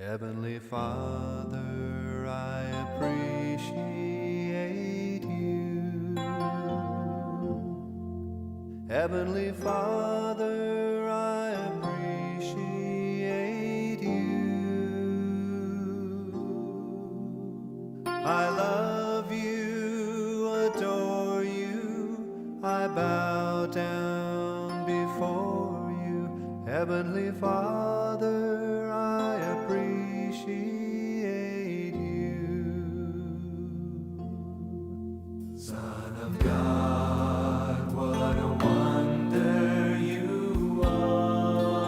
Heavenly Father, I appreciate you. Heavenly Father, I appreciate you. I love you, adore you, I bow down before you. Heavenly Father, I appreciate you. Son of God, what a wonder you are.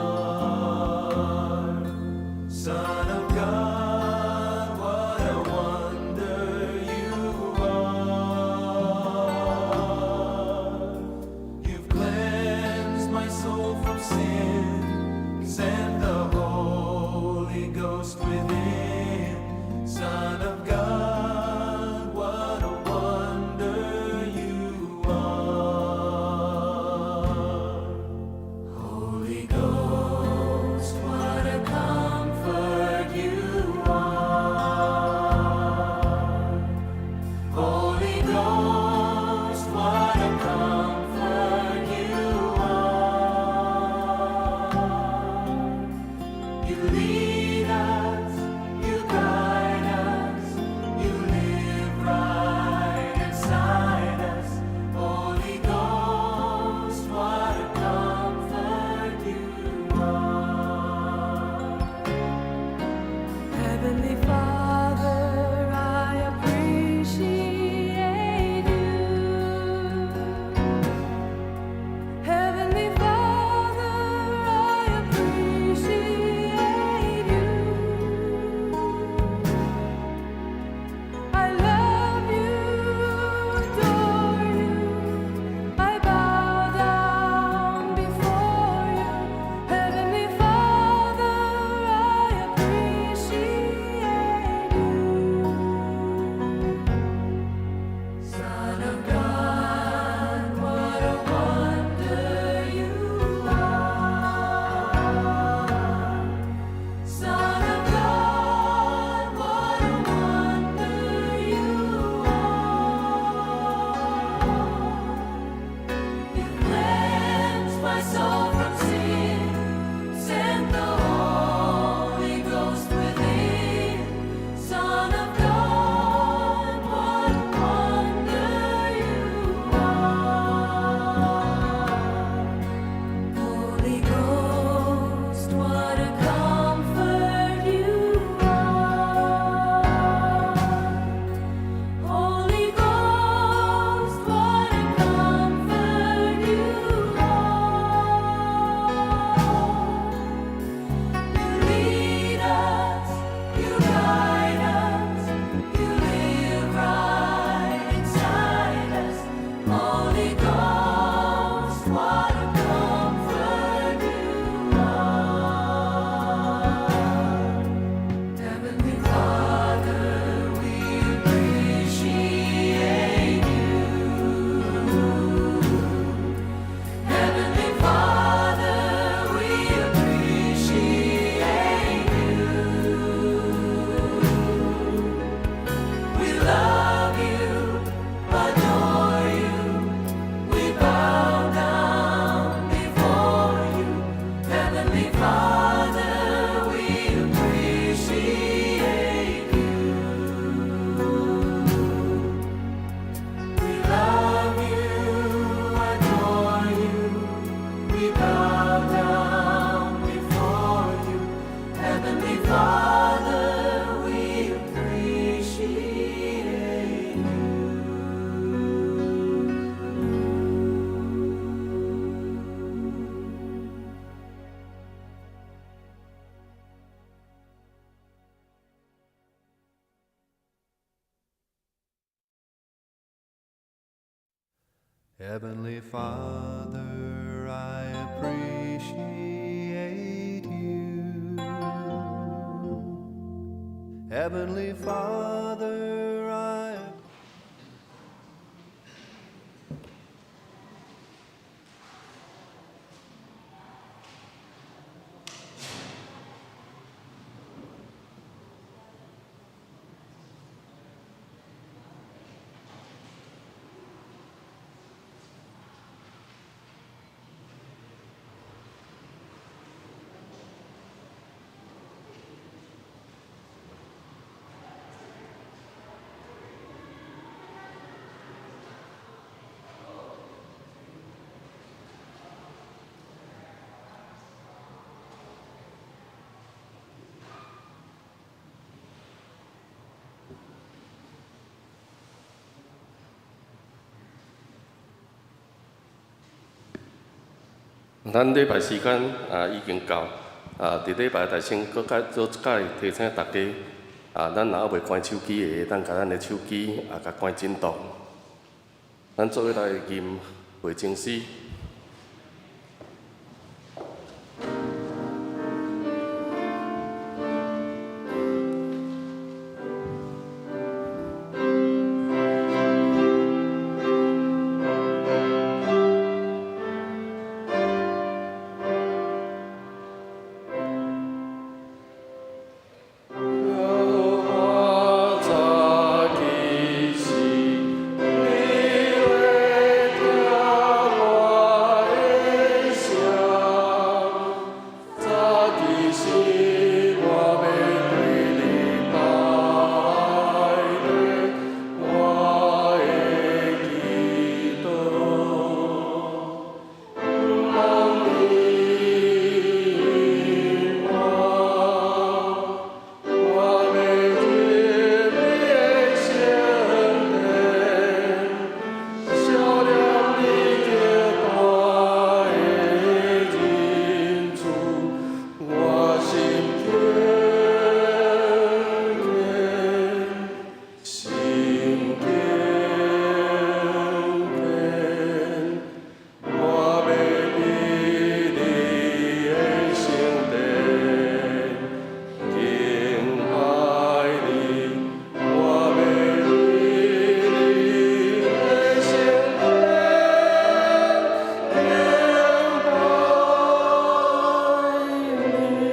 Son of God, what a wonder you are. You've cleansed my soul from sin, sent the Holy Ghost within. Son of God, what a wonder you are. Holy Ghost, what a comfort you are. Holy Ghost, what a comfort you are. You lead us, you guide us, you live right inside us. Holy Ghost, what a comfort you are. Heavenly Father, I appreciate you. Heavenly Father, I appreciate you. I love you, adore you. I bow down before you. Heavenly Father, I appreciate you. Son of God, what a wonder you are. Son of God, what a wonder you are. You cleansed my soul from sin, sent the Holy Ghost within. Son of God, what a wonder you are. Holy Ghost, what a comfort you are. Holy Ghost, what a comfort you are. You lead us, you guide us, you live right inside us. Holy Ghost, what a comfort you are. Heavenly Father, we appreciate you. Heavenly Father, we appreciate you. We love you, adore you. We bow down before you. Heavenly Father, we appreciate you. We love you, adore you. We bow down before you. Heavenly Father, we appreciate you. Heavenly Father, I appreciate you. Heavenly Father, I 咱禮拜時間啊已經到，啊，佇禮拜台先閣較做一擺提醒大家，啊，咱若猶未關手機的，會當共咱的手機啊，共關震動。咱做伙來吟回正詩。我早起時，你會聽我的聲。早起時，我欲對你拜禮，我的祈禱。望你應我，我欲入你的聖殿，想念你極大的仁慈，我心堅堅，心堅堅，我欲佇你的聖殿敬拜你，我欲佇你的聖殿敬拜你。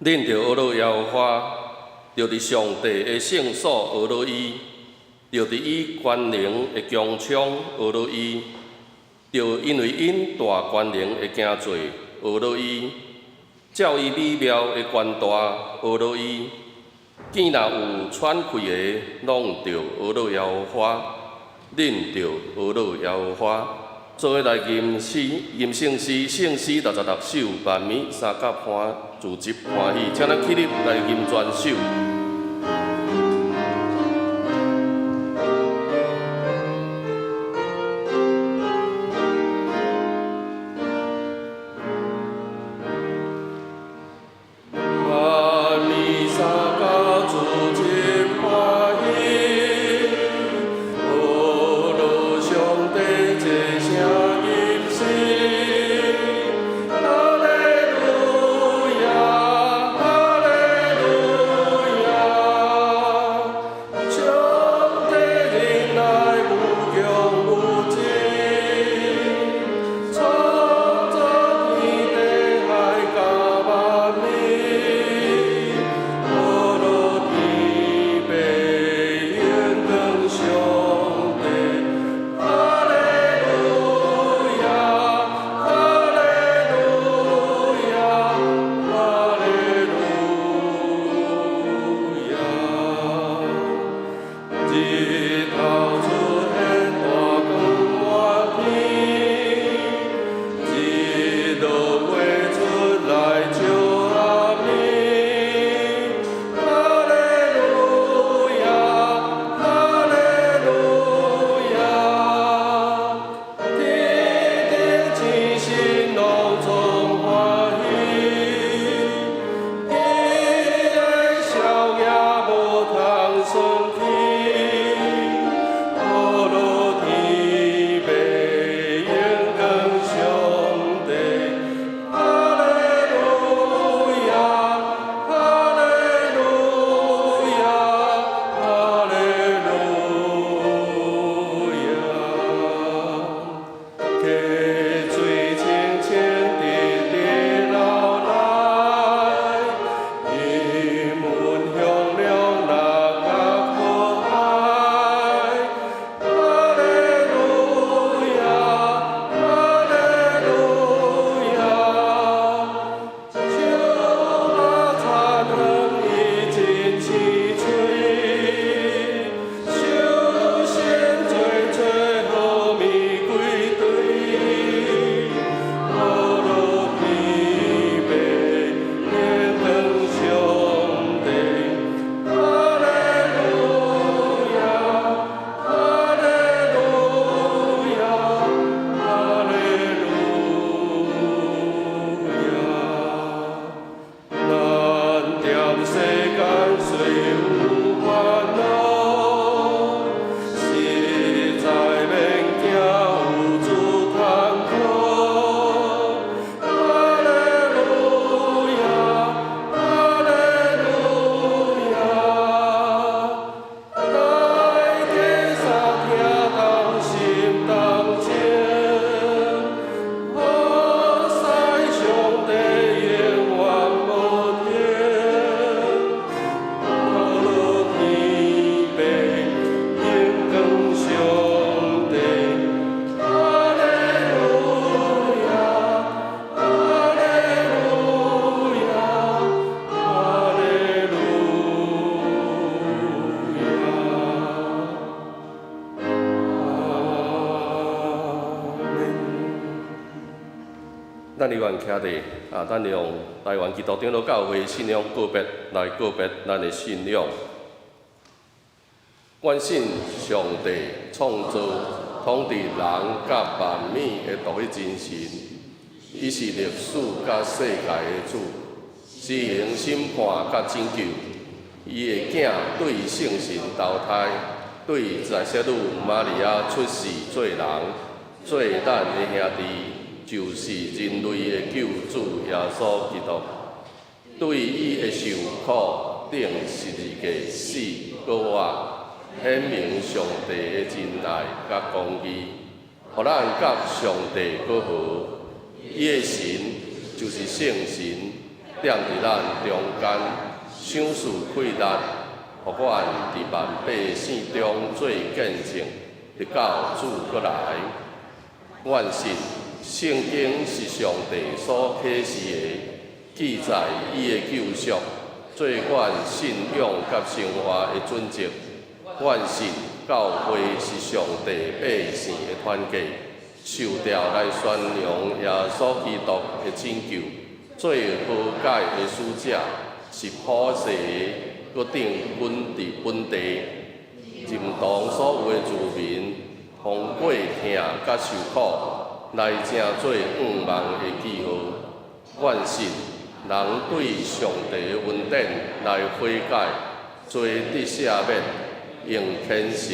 恁著學樂耶和華，著佇上帝的聖所學樂伊，著佇伊權能的穹蒼學樂伊，著因為𪜶大權能的行做學樂伊，照伊美妙的權大學樂伊。見若有喘氣的，攏著學樂耶和華，恁著學樂耶和華。做伙來吟詩、吟聖詩，聖詩66首，萬暝三甲歡，自執歡喜，請咱起立來吟全首。萬暝三甲自執歡喜，呵咾上帝齊聲吟詩，哈利路亞，哈利路亞，上帝仁愛無窮無盡，創造天地海佮萬物，呵咾天父榮光上帝，哈利路亞，哈利路亞，哈利路亞。日頭出現大光滿天，日落月出來照暗暝。哈利路亞，哈利路亞，天頂星星攏總歡喜，伊的笑靨無通算起。呵咾天父榮光上帝，哈利路亞，哈利路亞，哈利路亞。溪水清清直直流來，魚們向量若甲可愛。哈利路亞，哈利路亞，樹木田園伊真青翠，壽仙做做好物歸隊。呵咾天父榮光上帝，哈利路亞，哈利路亞，哈利路亞。咱踮世間雖有煩惱，實在免驚有主通靠。哈利路亞，哈利路亞，大家三聽同心同情，好使上帝永遠無停。呵咾天父榮光上帝，哈利路亞，哈利路亞，哈利路亞。阿門。咱永遠徛佇啊，咱用台灣基督長老教會信仰告別來告別咱的信仰。願信上帝創造統治人佮萬物的獨一真神，伊是歷史佮世界的主，施行審判佮拯救。伊的囝對聖神投胎，對在聖女瑪利亞出世做人，做咱的兄弟，就是人類的救主耶穌基督。對伊的受苦釘十字架死閣活，顯明上帝的真愛佮公義，予咱佮上帝閣和。伊的神就是聖神，踮佇咱中間，賞賜氣力，予阮佇萬百姓中做見證，直到主閣來。願信聖經是上帝所啟示的，記載伊的救贖，做阮信仰佮生活的準則。願信教會是上帝百姓的團體，受調來宣揚耶穌基督的拯救，做和解的使者，是普世的，閣定本佇本地，認同所有的住民，通過疼佮受苦，來成做向望的記號。願信人對上帝的恩典來悔改，罪得赦免，用虔誠、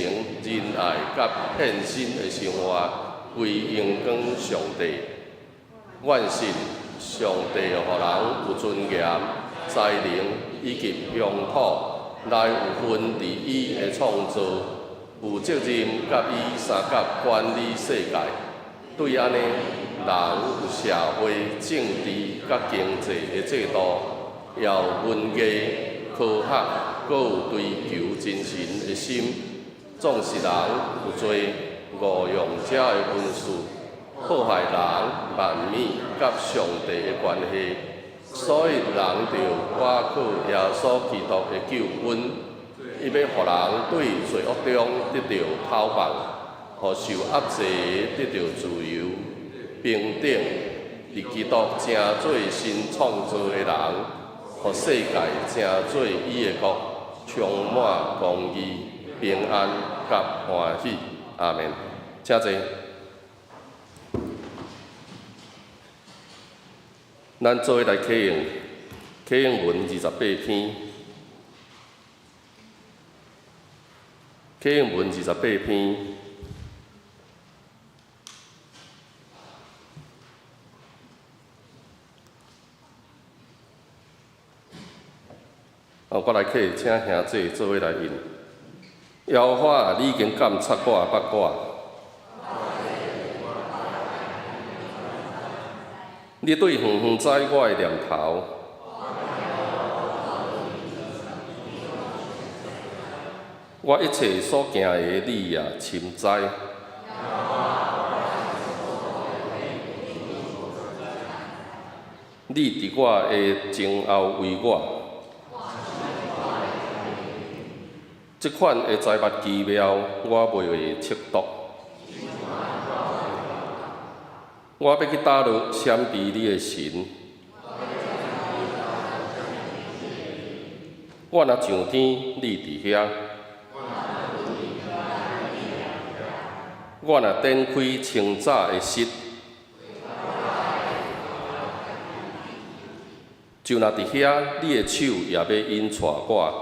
仁愛佮獻身的生活，歸榮光上帝。願信上帝予人有尊嚴、才能以及鄉土來有份佇伊的創造，負責任佮伊相佮管理世界。對按呢，人有社會、政治佮經濟的制度，也有文藝、科學，閣有追求精神的心，總是人有濟誤用這的恩賜，破壞人萬物佮上帝的關係。所以人著倚靠耶穌基督的救恩，伊欲予人對罪惡中得著釋放，予受壓制的得著自由，平等，佇基督成做新創造的人，予世界成做伊的國，充滿公義、平安佮歡喜。阿們。請坐。咱做伙來啟用啟應文28篇，啟應文二十八篇。哦，我來啟，請兄弟做伙來印。耶和華，你已經監察我，捌我。你對遠遠知我的念頭，我一切所行的，你也深知。你佇我的前後為我，這款的財物奇妙，我袂會測度。我欲去佗落閃避你的神？我若上天，你佇遐；我若展開清早的室，就若佇遐，你的手也欲引帶我。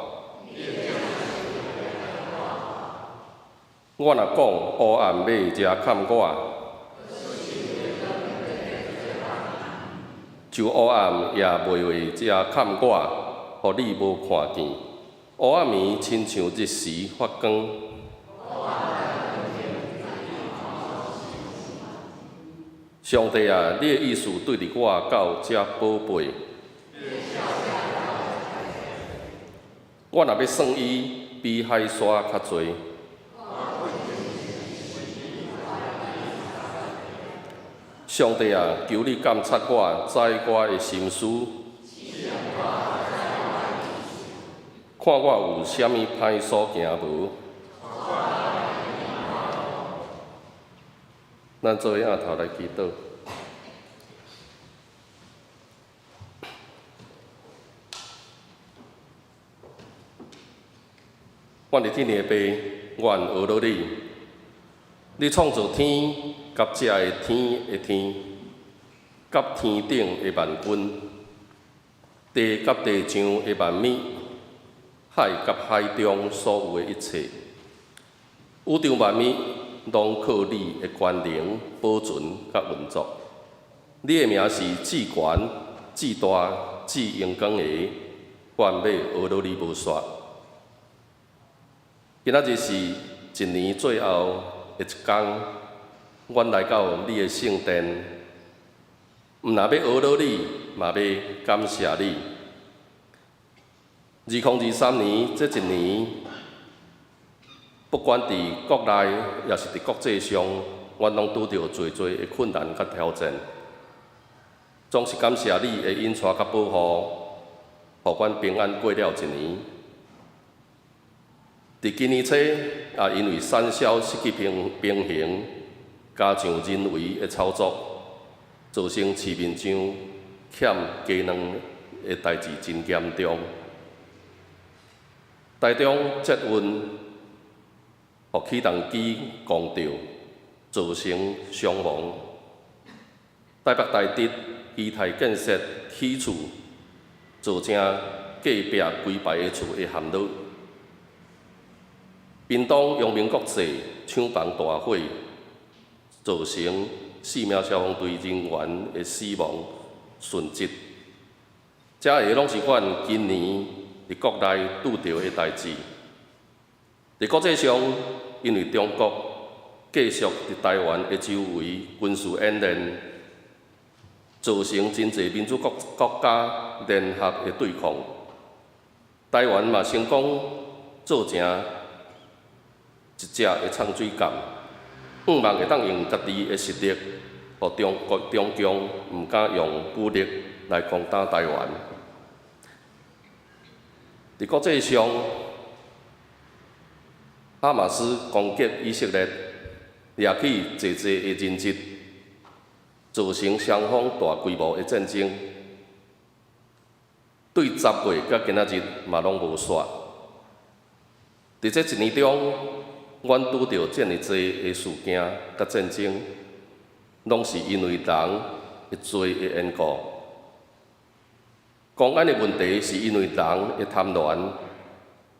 我若講烏暗欲遮崁我，就烏暗也袂會遮崁我，予你無看見。烏暗暝親像日時發光。上帝啊，你的意思對佇我到遮寶貝。我若欲算伊，比海沙較濟。上帝啊，求你監察我，知我的心思，看我有啥物歹所行無？咱做伙徛頭來祈禱。阮的天父爸，阮阿羅你，你創造天佮這个天的天，佮天頂的萬軍，地佮地上的萬物，海佮海中所有的一切，宇宙萬物攏靠你的權能保存佮運作。你的名是至懸、至大、至榮光的，阮欲阿羅你無煞。今仔日是一年最後的一工，阮來到你的聖殿，毋但欲阿羅你，嘛欲感謝你。2023年這一年，不管佇國內，抑是佇國際上，阮攏拄著濟濟的困難佮挑戰。總是感謝你的引帶佮保護，予阮平安過了一年。佇今年初，也因為產銷失去平衡，加上人為的操作，造成市面上欠雞卵的代誌真嚴重。台中捷運予起重機撞著，造成傷亡。台北台鐵基泰建設起厝，造成隔壁規排的厝會陷落。屏東陽明國際廠房大火，造成四名消防隊人員的死亡殉職。這个攏是阮今年佇國內拄著的代誌。佇國際上，因為中國繼續佇台灣的周圍軍事演練，造成真濟民主國國家聯合的對抗。台灣嘛成功做成一隻的藏水艦，向望會當用家己的實力，予中國中共毋敢用武力來攻打台灣。佇國際上，哈馬斯攻擊以色列，掠去濟濟的人質，造成雙方大規模的戰爭。對10月到今仔日嘛攏無煞。佇這一年中，阮拄著遮爾濟的事件佮戰爭，攏是因為人的罪的緣故。公安的問題是因為人的貪婪，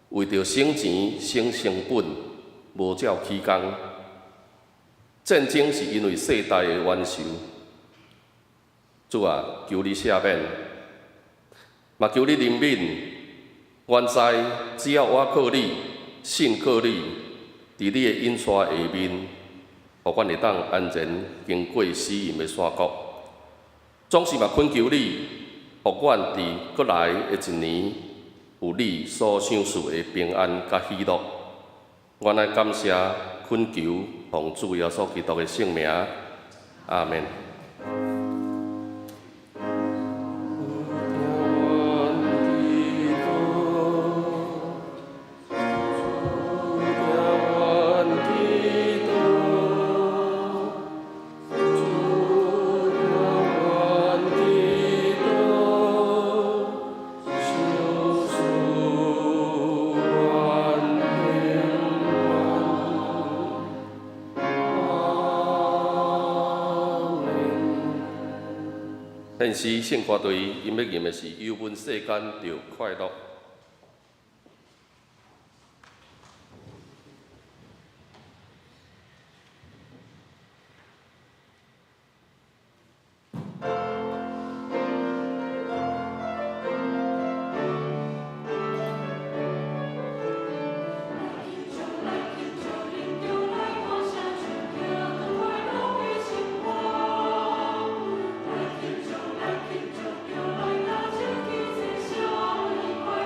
為著省錢省成本，無照起工。戰爭是因為世代的冤仇。主啊，求你赦免，嘛求你憐憫。阮知只要我靠你，信靠你，佇你的引帶下面，予阮會當安然經過死蔭的山谷。總是嘛懇求你，予阮佇閣來的一年，有你所賞賜的平安佮喜樂。阮愛感謝懇求，奉主耶穌基督的聖名，阿們。現時聖歌隊𪜶欲吟的是《遊問世間著快樂》。來慶祝，來慶祝，就來大聲起這上快樂。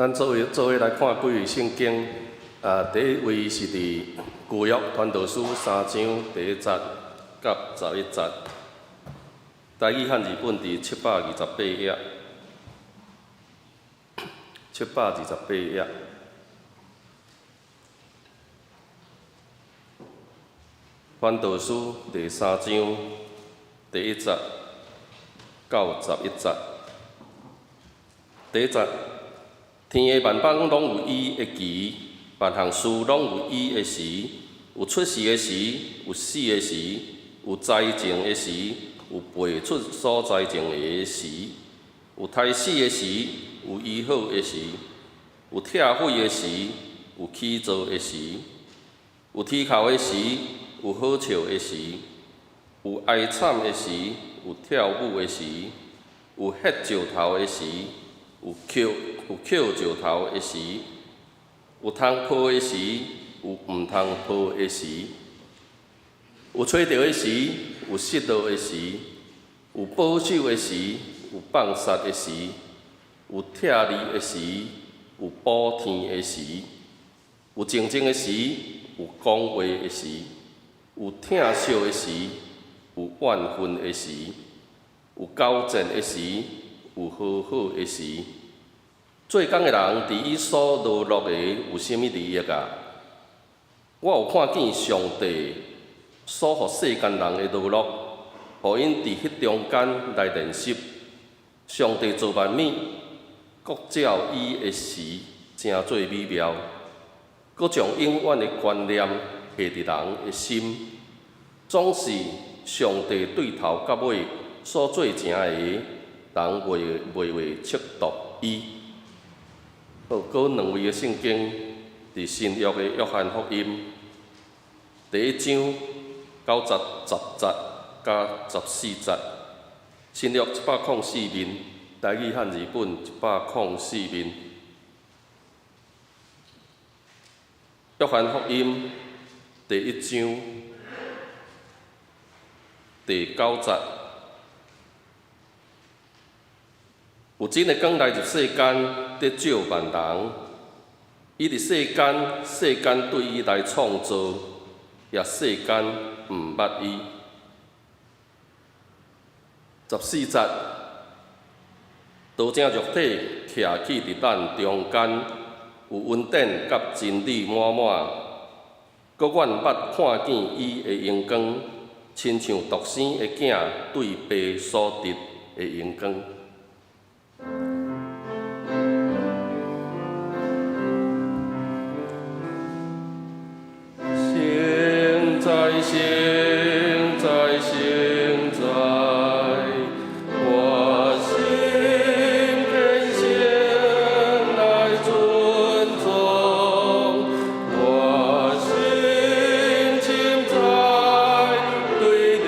咱做伙做伙來看幾位聖經，啊，第一位是佇舊約傳道書三章第一節佮11節，台語漢字本佇728頁，728頁。傳道書第三章第一節到11節，第一節，天下萬邦攏有伊的期，萬項事攏有伊的時，有出世的時，有死的時，有栽種的時，有拔出所栽種的時，有刣死的時，有醫好的時，有拆毀的時，有起造的時，有啼哭的時，有好笑的時，有哀慘的時，有跳舞的時，有歇石頭的時，有抾石頭的時，有通抱的時，有毋通抱的時，有揣著的時，有失落的時，有保守的時，有放殺的時，有拆裂的時，有補天的時，有靜靜的時，有講話的時，有疼惜的時，有怨恨的時，有交戰的時，有和好的時。做工的人佇伊所勞碌的有啥物利益啊？我有看見上帝所予世間人的勞碌，予𪜶佇彼中間來練習。上帝造萬物，各照伊的時，成做美妙，閣將永遠的觀念下佇人的心。總是上帝對頭佮尾所做成的，人袂會測度伊。好，閣兩位的聖經，佇新約的約翰福音第一章九節10節佮14節，新約104面，台語漢字本104面。約翰福音第一章第九節，有真的光來入世間，得照萬人。伊佇世間，世間對伊來創造，也世間毋捌伊。14節，道成肉體，徛起佇咱中間，有恩典佮真理滿滿。閣阮捌看見伊的榮光，親像獨生的囝對爸所得的榮光。聖哉，聖哉，聖哉，我心虔誠來尊崇，我心深知對你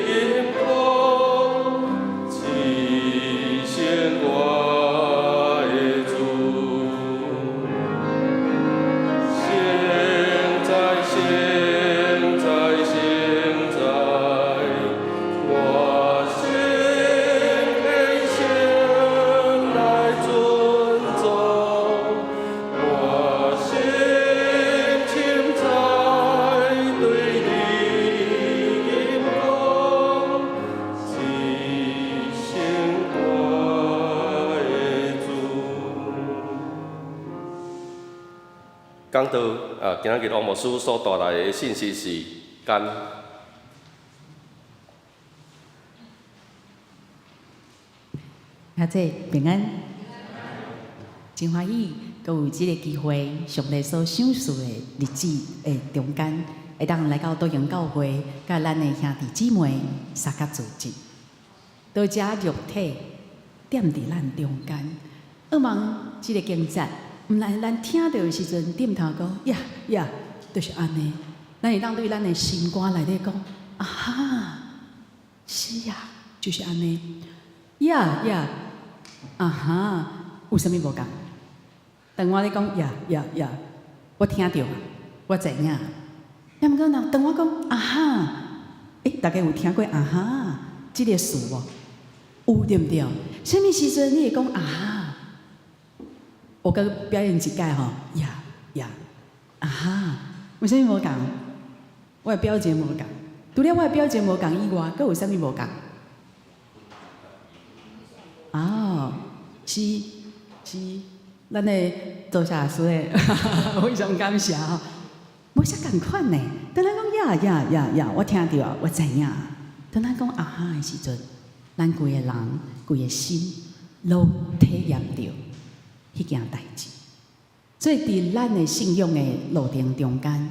吟頌，至聖我的主。聖哉，聖哉，聖哉，我心虔誠來尊崇，我心深知對你吟頌，至聖我的主。講到啊，今仔日王牧師所帶來的信息是肝。兄弟平安，真歡喜，閣有這个機會，上帝所賞賜的日子的中間，會當來到多榮教會，佮咱的兄弟姊妹相佮聚集。道成肉體踮佇咱中間，向望這个經節，毋但咱聽著的時陣，點頭講呀呀，就是按呢。咱會當對咱的心肝內底講，啊哈，是啊，就是按呢。呀呀，啊哈，有啥物無仝？當我咧講呀呀呀，我聽著，我知影。啊，毋過若當我講啊哈，欸，大家有聽過啊哈這个詞無？有對毋對？啥物時陣你會講啊哈？我閣表演一擺吼，yeah yeah，啊哈，為啥物無仝？我的表情無仝，除了我的表情無仝以外，閣有啥物無仝？哦，是是，咱的做啥事的，非常感謝吼，無啥仝款呢。當咱講 yeah yeah yeah yeah，我聽著啊，我知影。當咱講啊哈的時陣，咱規個人、規個心攏體驗著彼件代誌。所以，佇咱的信仰的路程中間，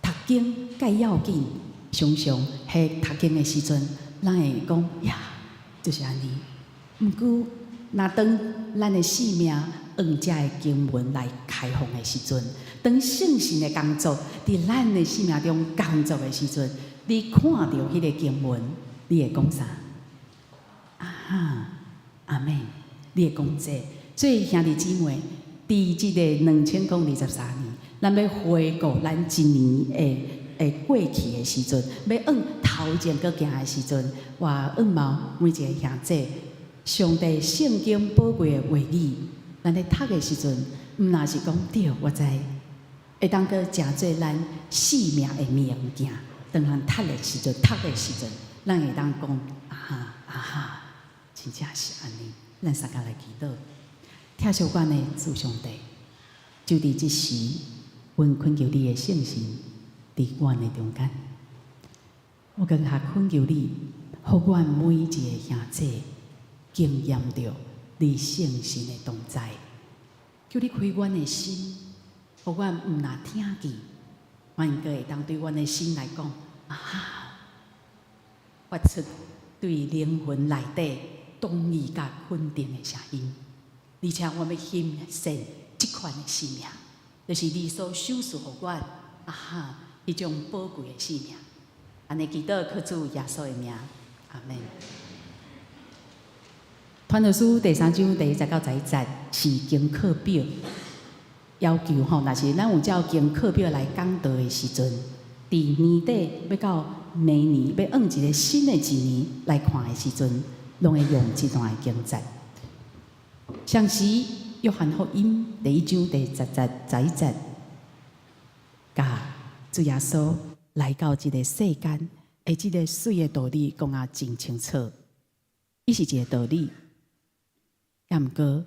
讀經蓋要緊，常常彼讀經的時陣，咱會講呀，就是按呢。毋過，若當咱的生命用這个經文來開放的時陣，當聖神的工作佇咱的生命中工作的時陣，你看著彼个經文，你會講啥？啊哈，阿們，你會講這個。所以兄弟姊妹，佇這个2023年，咱欲回顧咱一年的過去的時陣，欲往頭前閣行的時陣，我向望每一个兄弟，上帝聖經寶貴的話語，咱咧讀的時陣，毋若是講對，我知，會當閣誠做咱生命的物件。當咱讀的時陣，讀的時陣，咱會當講啊哈啊哈，真正是按呢。咱相共來祈禱，疼惜阮的主上帝，就佇這時，阮懇求你的聖神佇阮的中間，我更較懇求你，予阮每一個兄弟經驗著你聖神的同在，求你開阮的心，予阮毋若聽見，阮閣會當對阮的心來講，啊哈，發出對靈魂內底同意佮肯定的聲音，而且我欲欣羨這款的生命，就是你所賞賜予阮啊哈，彼種寶貴的生命。按呢祈禱，靠主耶穌的名，阿們。傳道書第三章第1節到11節是經課表要求吼，若是咱有照經課表來講道的時陣，佇年底欲到明年欲按一个新的一年來看的時陣，攏會用這段的經節。像是約翰福音第一章第10節、11節，共主耶穌來到這个世間，的這个媠的道理講啊真清楚。伊是一个道理，也毋過，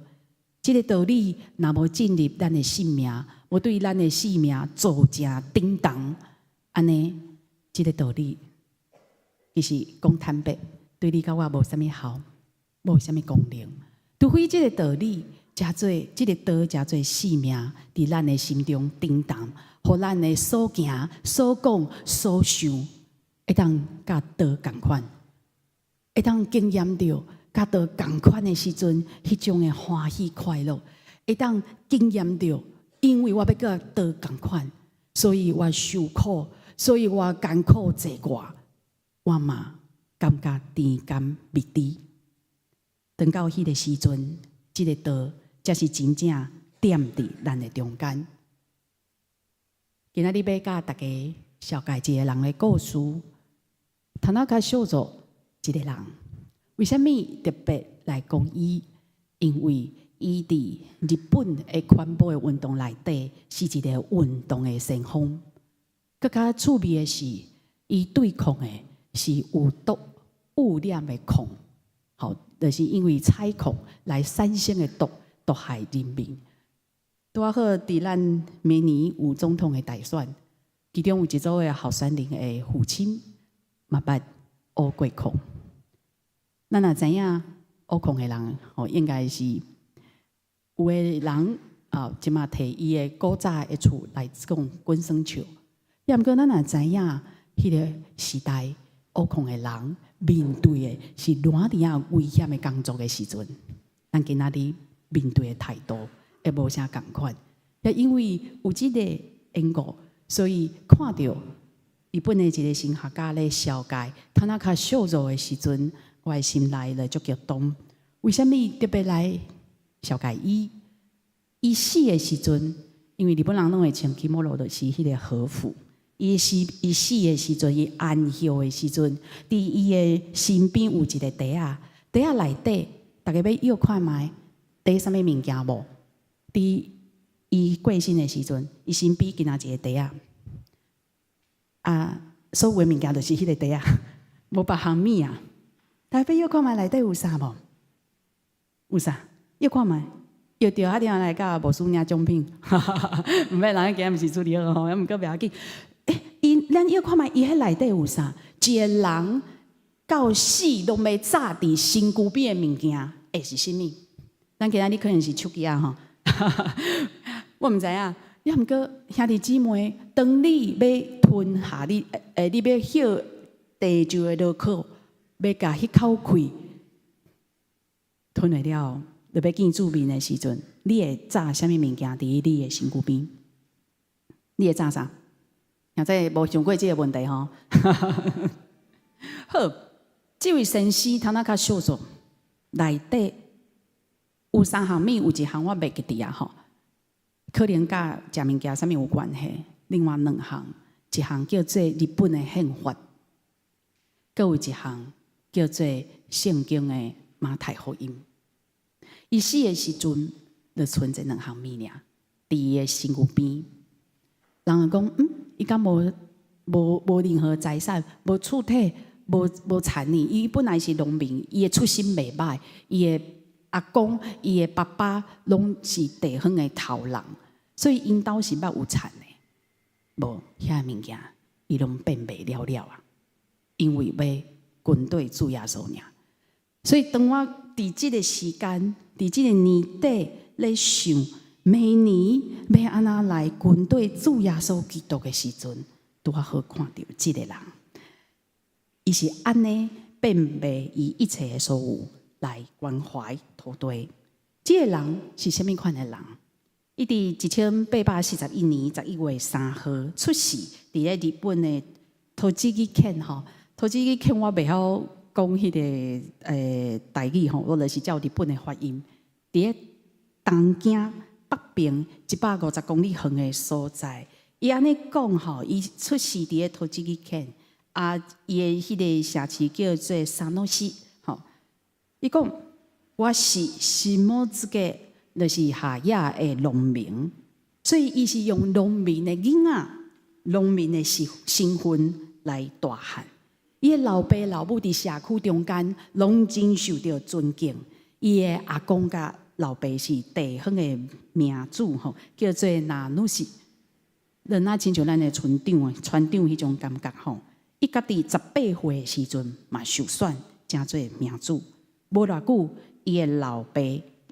這个道理若無進入咱的生命，無對咱的生命造成震動，按呢，這个道理其實講坦白，對你佮我無啥物效，無啥物功能。除非這个道理，成做這个道，成做生命，佇咱的心中震動，予咱的所行、所講、所想，會當佮道仝款，會當經驗著佮道仝款的時陣，彼種的歡喜快樂，會當經驗著，因為我欲佮道仝款，所以我受苦，所以我艱苦濟過，我嘛感覺甜甘蜜甜。等到彼个時陣，這个道才是真正踮佇咱的中間。今仔日欲佮大家紹介一个人的故事，田中秀造這个人，為啥物特別來講伊？因為伊佇日本的環保的運動內底是一个運動的先鋒。閣較趣味的是，伊對抗的是有毒污染的礦，吼，就是因為採礦來產生的毒，毒害人民。拄仔好佇咱明年有總統的大選，其中有一組的候選人的父親嘛捌挖過礦。咱若知影挖礦的人，吼，應該是有的人啊，這馬提伊的古早的厝來講滾耍笑。也毋過咱若知影，彼个時代挖礦的人面對的是偌爾仔危險的工作的時陣，咱今仔日面對的態度會無啥仝款。也因為有這个緣故，所以看著日本的一个神學家咧紹介田中秀造的時陣，我的心內就足激動。為啥物特別來紹介伊？伊死的時陣，因為日本人攏會穿着 kimono，就是彼个和服。伊死的時陣，伊安息的時陣，佇伊的身邊有一个袋仔，袋仔內底，大家欲臆看覓，袋啥物物件無？佇伊過身的時陣，伊身邊敢若一個袋仔，啊，所有的物件就是彼個袋仔，無別項物啊。大家欲看覓內底有啥無？有啥？欲看覓？欲著啊！定來佮牧師領獎品，毋免人今日毋是處理好吼，毋過袂要緊。欸，伊咱欲看覓伊彼內底有啥？一個人到死攏欲紮佇身軀邊的物件，會是啥物？咱今仔日可能是手機仔吼，我毋知影。抑毋過兄弟姊妹，當你欲吞下你，欸，你欲歇地上的螺殼，欲共彼口氣吞落了，就欲見主面的時陣，你會紮啥物物件佇你的身軀邊？你會紮啥？兄弟無想過這個問題吼。好，這位先生田中秀佐內底有三項物，有一項我袂記得啊吼，可能佮食物件啥物有關係。另外兩項，一項叫做日本的憲法，閣有一項叫做聖經的馬太福音。伊死的時陣，就賰這兩項物爾，佇伊的身軀邊。人就講，嗯，伊敢無任何財產，無厝體，無田呢。伊本來是農民，伊的出身袂䆀，伊的阿公、伊的爸爸攏是地方的頭人，所以𪜶兜是捌有田的。無遐物件，伊攏變賣了了啊！因為欲跟綴主耶穌爾。所以當我佇這個時間，佇這個年底咧想，明年欲按怎來跟綴主耶穌基督的時陣，拄仔好看著這個人，伊是按呢變賣伊一切的所有來關懷土地。這個人是啥物款的人？伊佇1841年11月3號出世，佇咧日本的栃木縣吼。栃木縣我袂曉講彼個台語吼，我就是照日本的發音。佇咧東京北邊150公里遠的所在，伊按呢講吼，伊出世佇咧栃木縣，啊，伊的彼個城市叫做佐野市吼。伊講我是下野就是下野的農民，所以伊是用農民的囡仔、農民的身份來大漢。伊的老爸老母佇社區中間攏真受著尊敬。伊的阿公佮老爸是地方的名主吼，叫做名主。就若親像咱的村長、村長彼種感覺吼。伊家己18歲的時陣嘛受選，成做名主。無偌久，伊的老爸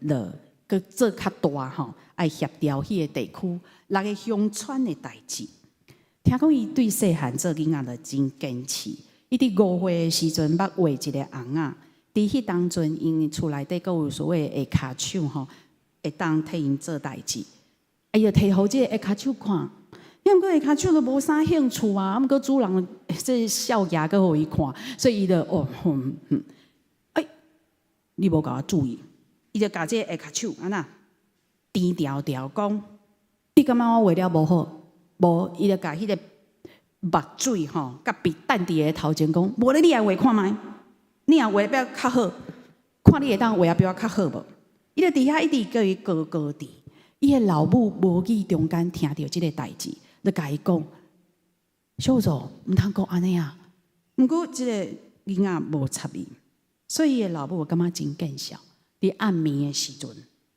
就閣做較大吼，愛協調彼個地區六個鄉村的代誌。聽講伊對細漢做囡仔就真堅持。伊佇5歲的時陣捌畫一個尪仔，佇彼當陣，𪜶厝內底閣有所謂下跤手吼，會當替𪜶做代誌。伊就提予這個下跤手看，毋過下跤手都無啥興趣啊。毋過主人這少爺閣予伊看，所以伊就哦，哼哼，欸，你無共我注意，伊就共這個下跤手按怎甜調調講，你感覺我畫了無好？無，伊就共彼個墨水吼，佮筆擲佇伊頭前講，無咧，你來畫看覓，你若畫比我較好，看你會當畫得比我較好無？伊就佇遐一直共伊高高佇，伊的老母無意中間聽著這個代誌，就共伊講：小祖，毋通閣按呢啊！毋過這個囡仔無插伊，所以伊的老母感覺真見笑。佇暗暝的時陣，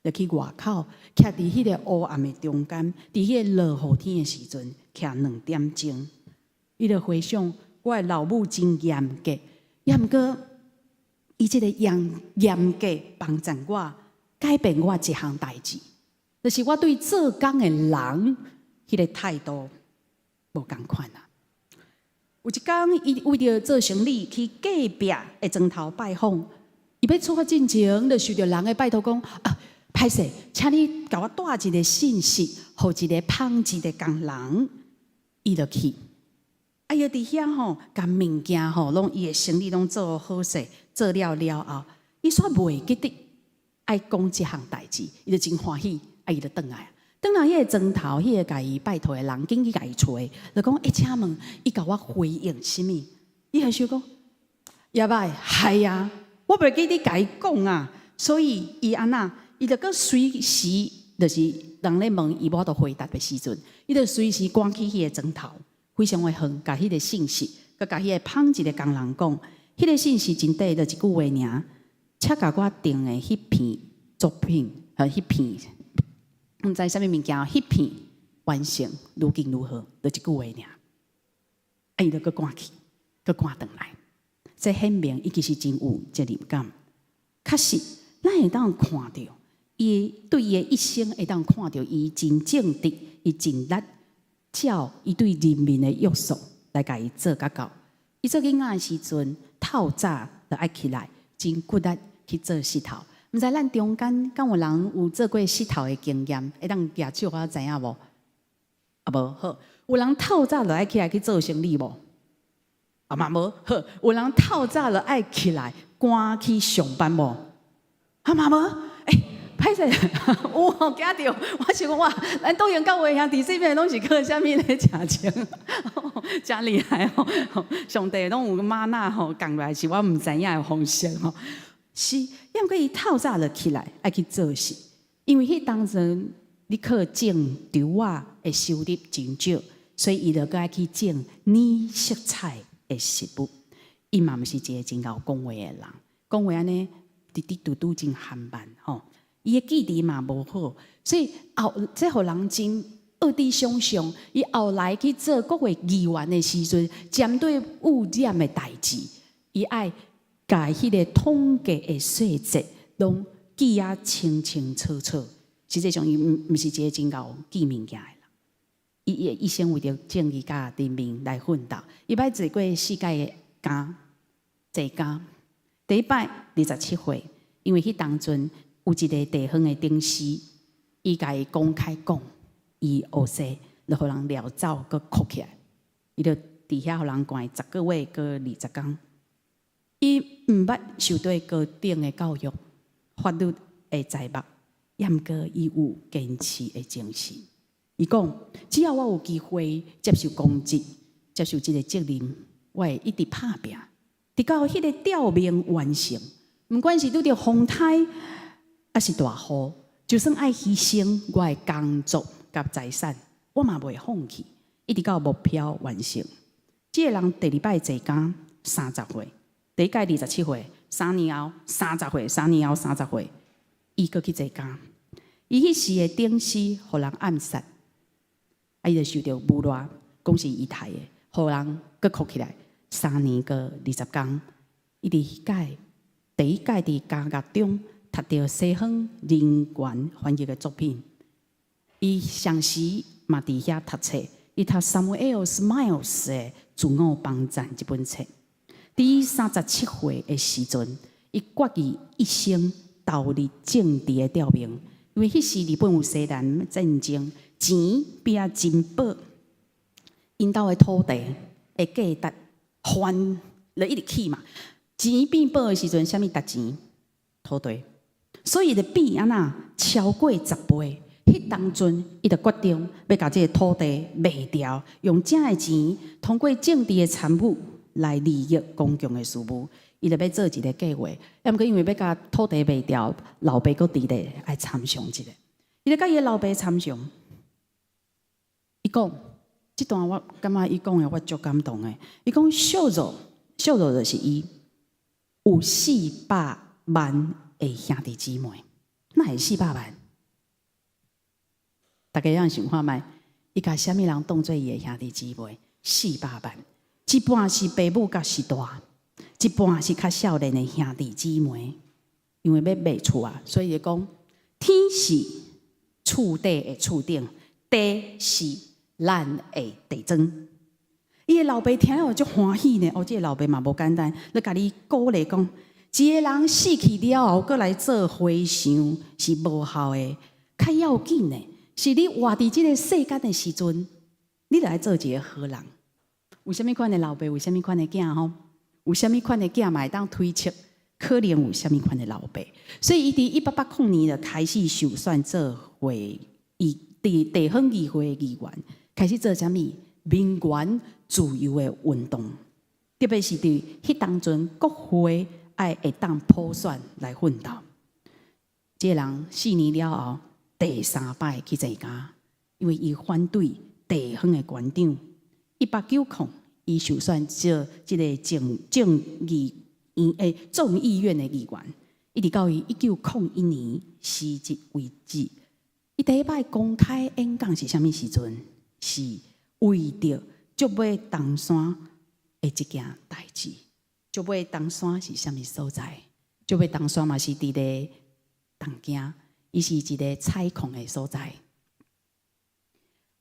就去外口，徛佇彼個烏暗的中間，佇彼個落雨天的時陣，徛2點鐘。伊就回想，我的老母真嚴格，抑毋過伊這個嚴格幫助我改變我一項代誌，就是我對做工的人彼個態度無仝款啊。有一工，伊為著做生理去隔壁的莊頭拜訪，伊欲出發進前，就受著人的拜託講啊，歹勢，請你共我帶一個信息，予一個紡織的工人，伊就去。啊，伊佇遐吼，共物件吼，攏伊的生理攏做好勢，做了了後，伊煞袂記得愛講這項代誌，伊就真歡喜，啊，伊就轉來。轉來彼個莊頭，彼個共伊拜託的人，緊去共伊揣，就講：欸，請問伊共我回應啥物？伊還想講，やばい，係啊，我袂記得共伊講啊，所以伊按怎，伊就閣隨時就是人咧問伊無法度回答的時陣，伊就隨時趕去彼个床頭，非常的遠，共彼个信息，閣共彼个紡織的工人講，彼个信息真短，就一句話爾，請共我訂的彼片作品，彼片，毋知啥物物件，彼片完成，如今如何？就一句話爾，啊，伊就閣趕去，閣趕轉來，這顯明伊其實真有責任感。確實，咱會當看著伊對伊的一生會當看著伊真正直，伊盡力照伊對人民的約束來共伊做甲到。伊做囡仔的時陣，透早就愛起來，真骨力去做穡頭。毋知咱中間敢有人有做過穡頭的經驗，會當舉手予我知影無？啊無好，有人透早就愛起來去做生理無？啊嘛無好，有人透早就愛起來趕去上班無？啊嘛無？欸，歹勢，有吼驚著，我想講哇，咱多元教會兄弟這邊攏是靠啥物咧食錢？誠厲害吼！上帝攏有嗎哪吼降落來，是我毋知影的方式吼。是，抑毋過伊透早就起來愛去做事，因為彼當陣你靠種稻仔的收入真少，所以伊就閣愛去種染色彩的食物。伊嘛毋是一個真𠢕講話的人，講話按呢直直嘟嘟真含慢吼。伊的記憶嘛無好，所以後這予人真惡地想象，伊後來去做國會議員的時陣，針對污染的代誌，伊愛共彼个統計的細節攏記啊清清楚楚。實際上，伊毋是一個真𠢕記物件的人。伊的一生為著正義佮人民來奮鬥。伊捌坐過四屆的監，坐監。第一擺27歲，因為彼當陣有一個地方的頂司，伊共伊公開講，伊烏踅，就予人掠走，閣銬起來。伊就佇遐予人關10個月，閣20工。伊毋捌受過高等的教育，法律的才目，抑毋過伊有堅持的精神。伊講，只要我有機會接受公職，接受這个責任，我會一直拍拚，直到彼个吊命完成。毋管是拄著風颱，抑是大雨，就算愛犧牲我的工作佮財產，我嘛袂放棄，一直到目標完成。這个人第二擺坐監30歲，第一屆27歲，3年後三十歲，3年後三十歲，伊閣去坐監。伊彼時的頂司予人暗殺，啊，伊就受著侮辱，講是伊刣的，予人閣銬起來，3年閣20工。伊佇彼屆第一屆佇監獄中讀著西方人權翻譯的作品，伊同時嘛佇遐讀冊，伊讀 Samuel Smiles 的《自我幫贊》這本冊。佇伊37歲的時陣，伊決意一生投入政治的吊命，因為彼時日本有西南戰爭，錢變啊真薄，𪜶兜的土地的價值翻就一直起嘛。錢變薄的時陣，啥物值錢？土地。所以就變按怎超過10倍。彼當陣，伊就決定欲共這个土地賣掉，用這的錢通過政治的參與來利益公共的事務。伊就欲做一个計劃，抑毋過因為欲共土地賣掉，老爸閣佇咧愛參詳一下。伊就佮伊的老爸參詳，伊講，這段我感覺伊講的我足感動的。伊講小若，小若就是伊有400萬的兄弟姊妹，哪會400萬？大家通想看覓？伊共啥物人當做伊的兄弟姊妹？四百萬，一半是爸母佮序大，一半是較少年的兄弟姊妹。因為欲賣厝啊，所以伊講天是厝底的厝頂，地是咱的地磚。伊的老爸聽了足歡喜呢。哦，這个老爸嘛無簡單，咧共你鼓勵講，一个人死去了後，閣來做和尚是無效的。較要緊的是你活佇這个世間的時陣，你著愛做一个好人。有啥物款的老爸，有啥物款的囝吼？有啥物款的囝嘛會當推測，可能有啥物款的老爸。所以伊佇1880年就開始受選做會議，佇地方議會的議員，開始做啥物民權自由的運動，特別是佇彼當陣國會愛會當普選來奮鬥。這个人4年了後，第三擺去坐監，因為伊反對地方的官長。1890，伊受選做這个眾議院眾議院的議員，一直到伊1901年辭職為止。伊第一擺公開演講是啥物時陣？是為著竹尾東山的這件代誌。竹尾東山是啥物所在？竹尾東山嘛是佇咧東京，伊是一個採礦的所在。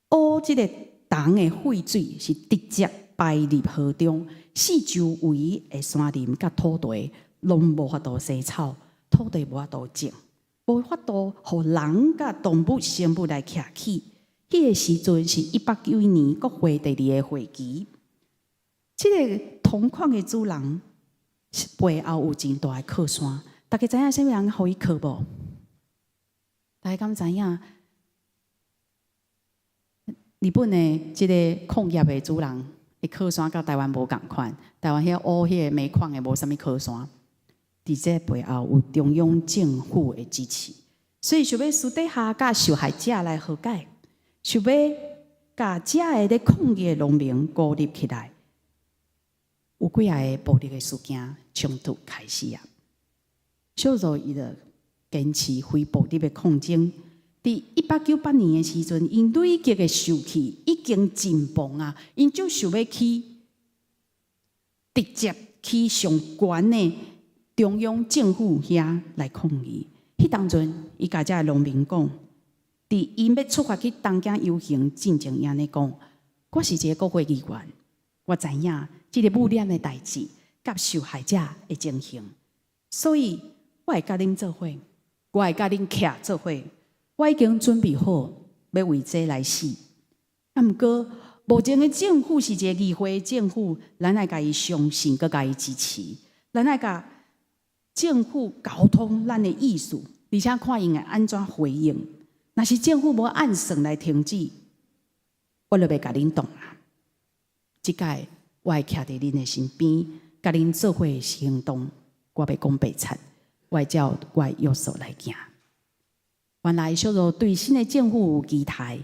烏這個銅的廢水是直接排入河中，四周圍的山林佮土地攏無法度生草，土地無法度種，無法度予人佮動物生物來徛起。彼個時陣是1891年國會第二個會期，這个銅礦的主人背後有真大的靠山。大家知影啥物人予伊靠無？大家敢知影？日本的這个礦業的主人，的靠山佮台灣無仝款。台灣遐烏彼个煤礦的無啥物靠山，佇這背後有中央政府的支持，所以想欲私底下佮受害者來和解，想欲共遮个咧抗議的農民孤立起來，有幾仔个暴力的事件衝突開始啊！小組伊就堅持非暴力的抗爭。佇1898年的時陣，𪜶累積的受氣已經真膨啊！𪜶就想欲去直接去上懸的中央政府遐來抗議。彼當陣，伊共遮个農民講，佇𪜶欲出發去東京遊行進前，伊按呢講：我是一个國會議員，我知影這个污染的代誌佮受害者的情形，所以我會佮恁做伙，我會佮恁徛做伙。我已經準備好欲為這來死。啊，毋過目前的政府是一个議會政府，咱愛共伊相信，閣共伊支持，咱愛共政府溝通咱的意思，而且看𪜶會按怎回應。若是政府無按算來停止，我就袂共恁擋啊。這擺我會徛佇恁的身邊，共恁做伙行動。我袂講白賊，我會照我的約束來行。原來小羅對新的政府有期待，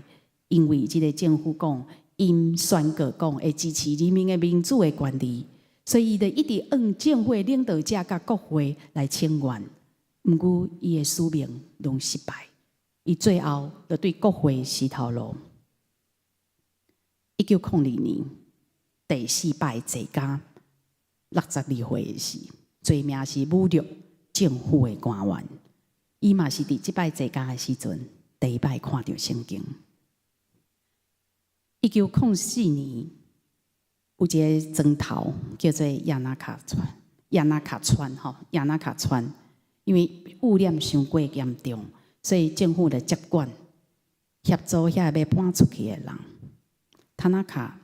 因為這个政府講，𪜶宣告講會支持人民的民主的權利，所以伊就一直向政府的領導者佮國會來請願。毋過伊的使命攏失敗，伊最後就對國會死頭路。1902年第四擺坐監，62歲的時，罪名是侮辱政府的官員。伊嘛是佇這擺坐監的時陣，第一擺看著聖經。1904年，有一个莊頭叫做亞那卡村，亞那卡村吼，亞那卡村，因為污染傷過嚴重，所以政府就接管協助遐欲搬出去的人。塔納卡，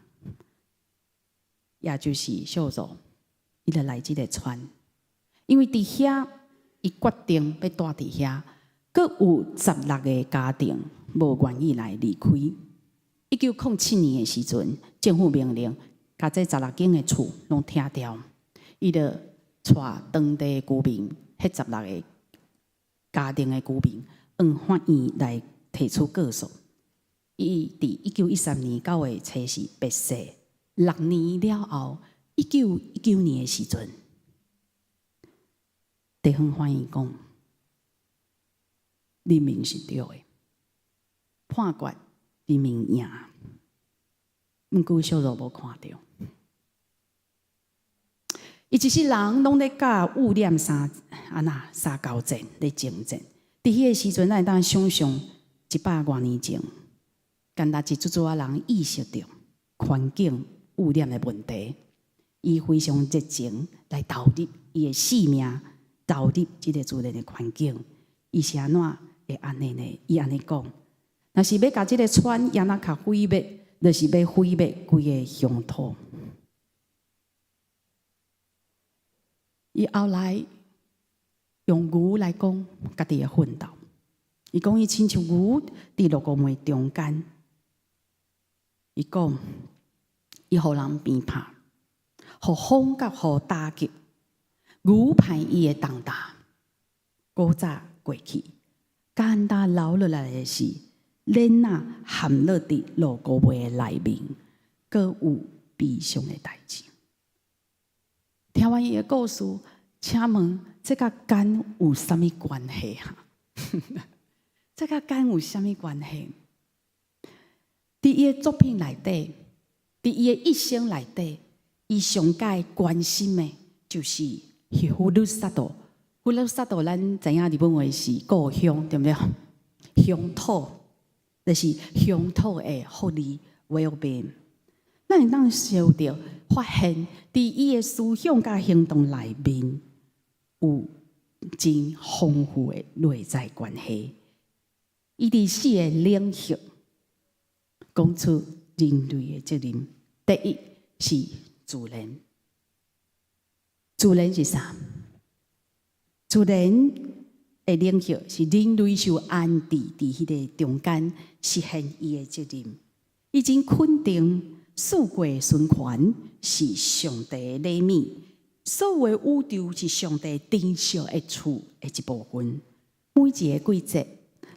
也就是小羅，伊就來這个村，因為佇遐，伊決定欲蹛佇遐，閣有16个家庭無願意來離開。1907年的時陣，政府命令共這16間的厝攏拆掉，伊就帶當地居民，彼16个家庭的居民，向法院來提出告訴。伊佇1913年9月初四獲釋，6年了後，1919年的時陣，地方法院講，人民是對的，判決人民贏。毋過小羅無看著，伊一世人攏咧佮污染相按怎相交戰咧爭戰。佇彼个時陣，咱會當想象一百外年前，敢若一撮撮仔人意識著環境污染的問題，伊非常熱情來投入伊的性命，投入這个自然的環境。伊是按怎會按呢呢？伊按呢講，若是欲共這个村亞那卡毀滅，就是欲毀滅規个鄉土。伊後來用牛來講家己的奮鬥。伊講伊親像牛佇六五門中間。伊講伊予人鞭拍，予風佮雨打擊，牛歹伊的重擔。古早過去，簡單留落來的是鏈仔陷落佇落膏尾的內面，閣有悲傷的代誌。聽完伊的故事，請問這佮肝有啥物關係哈？這佮肝有啥物關係？佇伊的作品內底，佇伊的一生內底，伊上蓋關心的就是ふるさと。ふるさと，咱知影日本話是故鄉，對毋對？鄉土，就是鄉土的福利 well-being。咱會當想著發現，佇伊的思想佮行動內面有真豐富的內在關係。伊佇四个領域講出人類的責任。第一是自然，自然是啥？自然的領域是人類受安置佇彼个中間，實現伊的責任。伊真肯定四季循環是上帝的禮物，所有宇宙是上帝珍惜的厝的一部分。每一个季節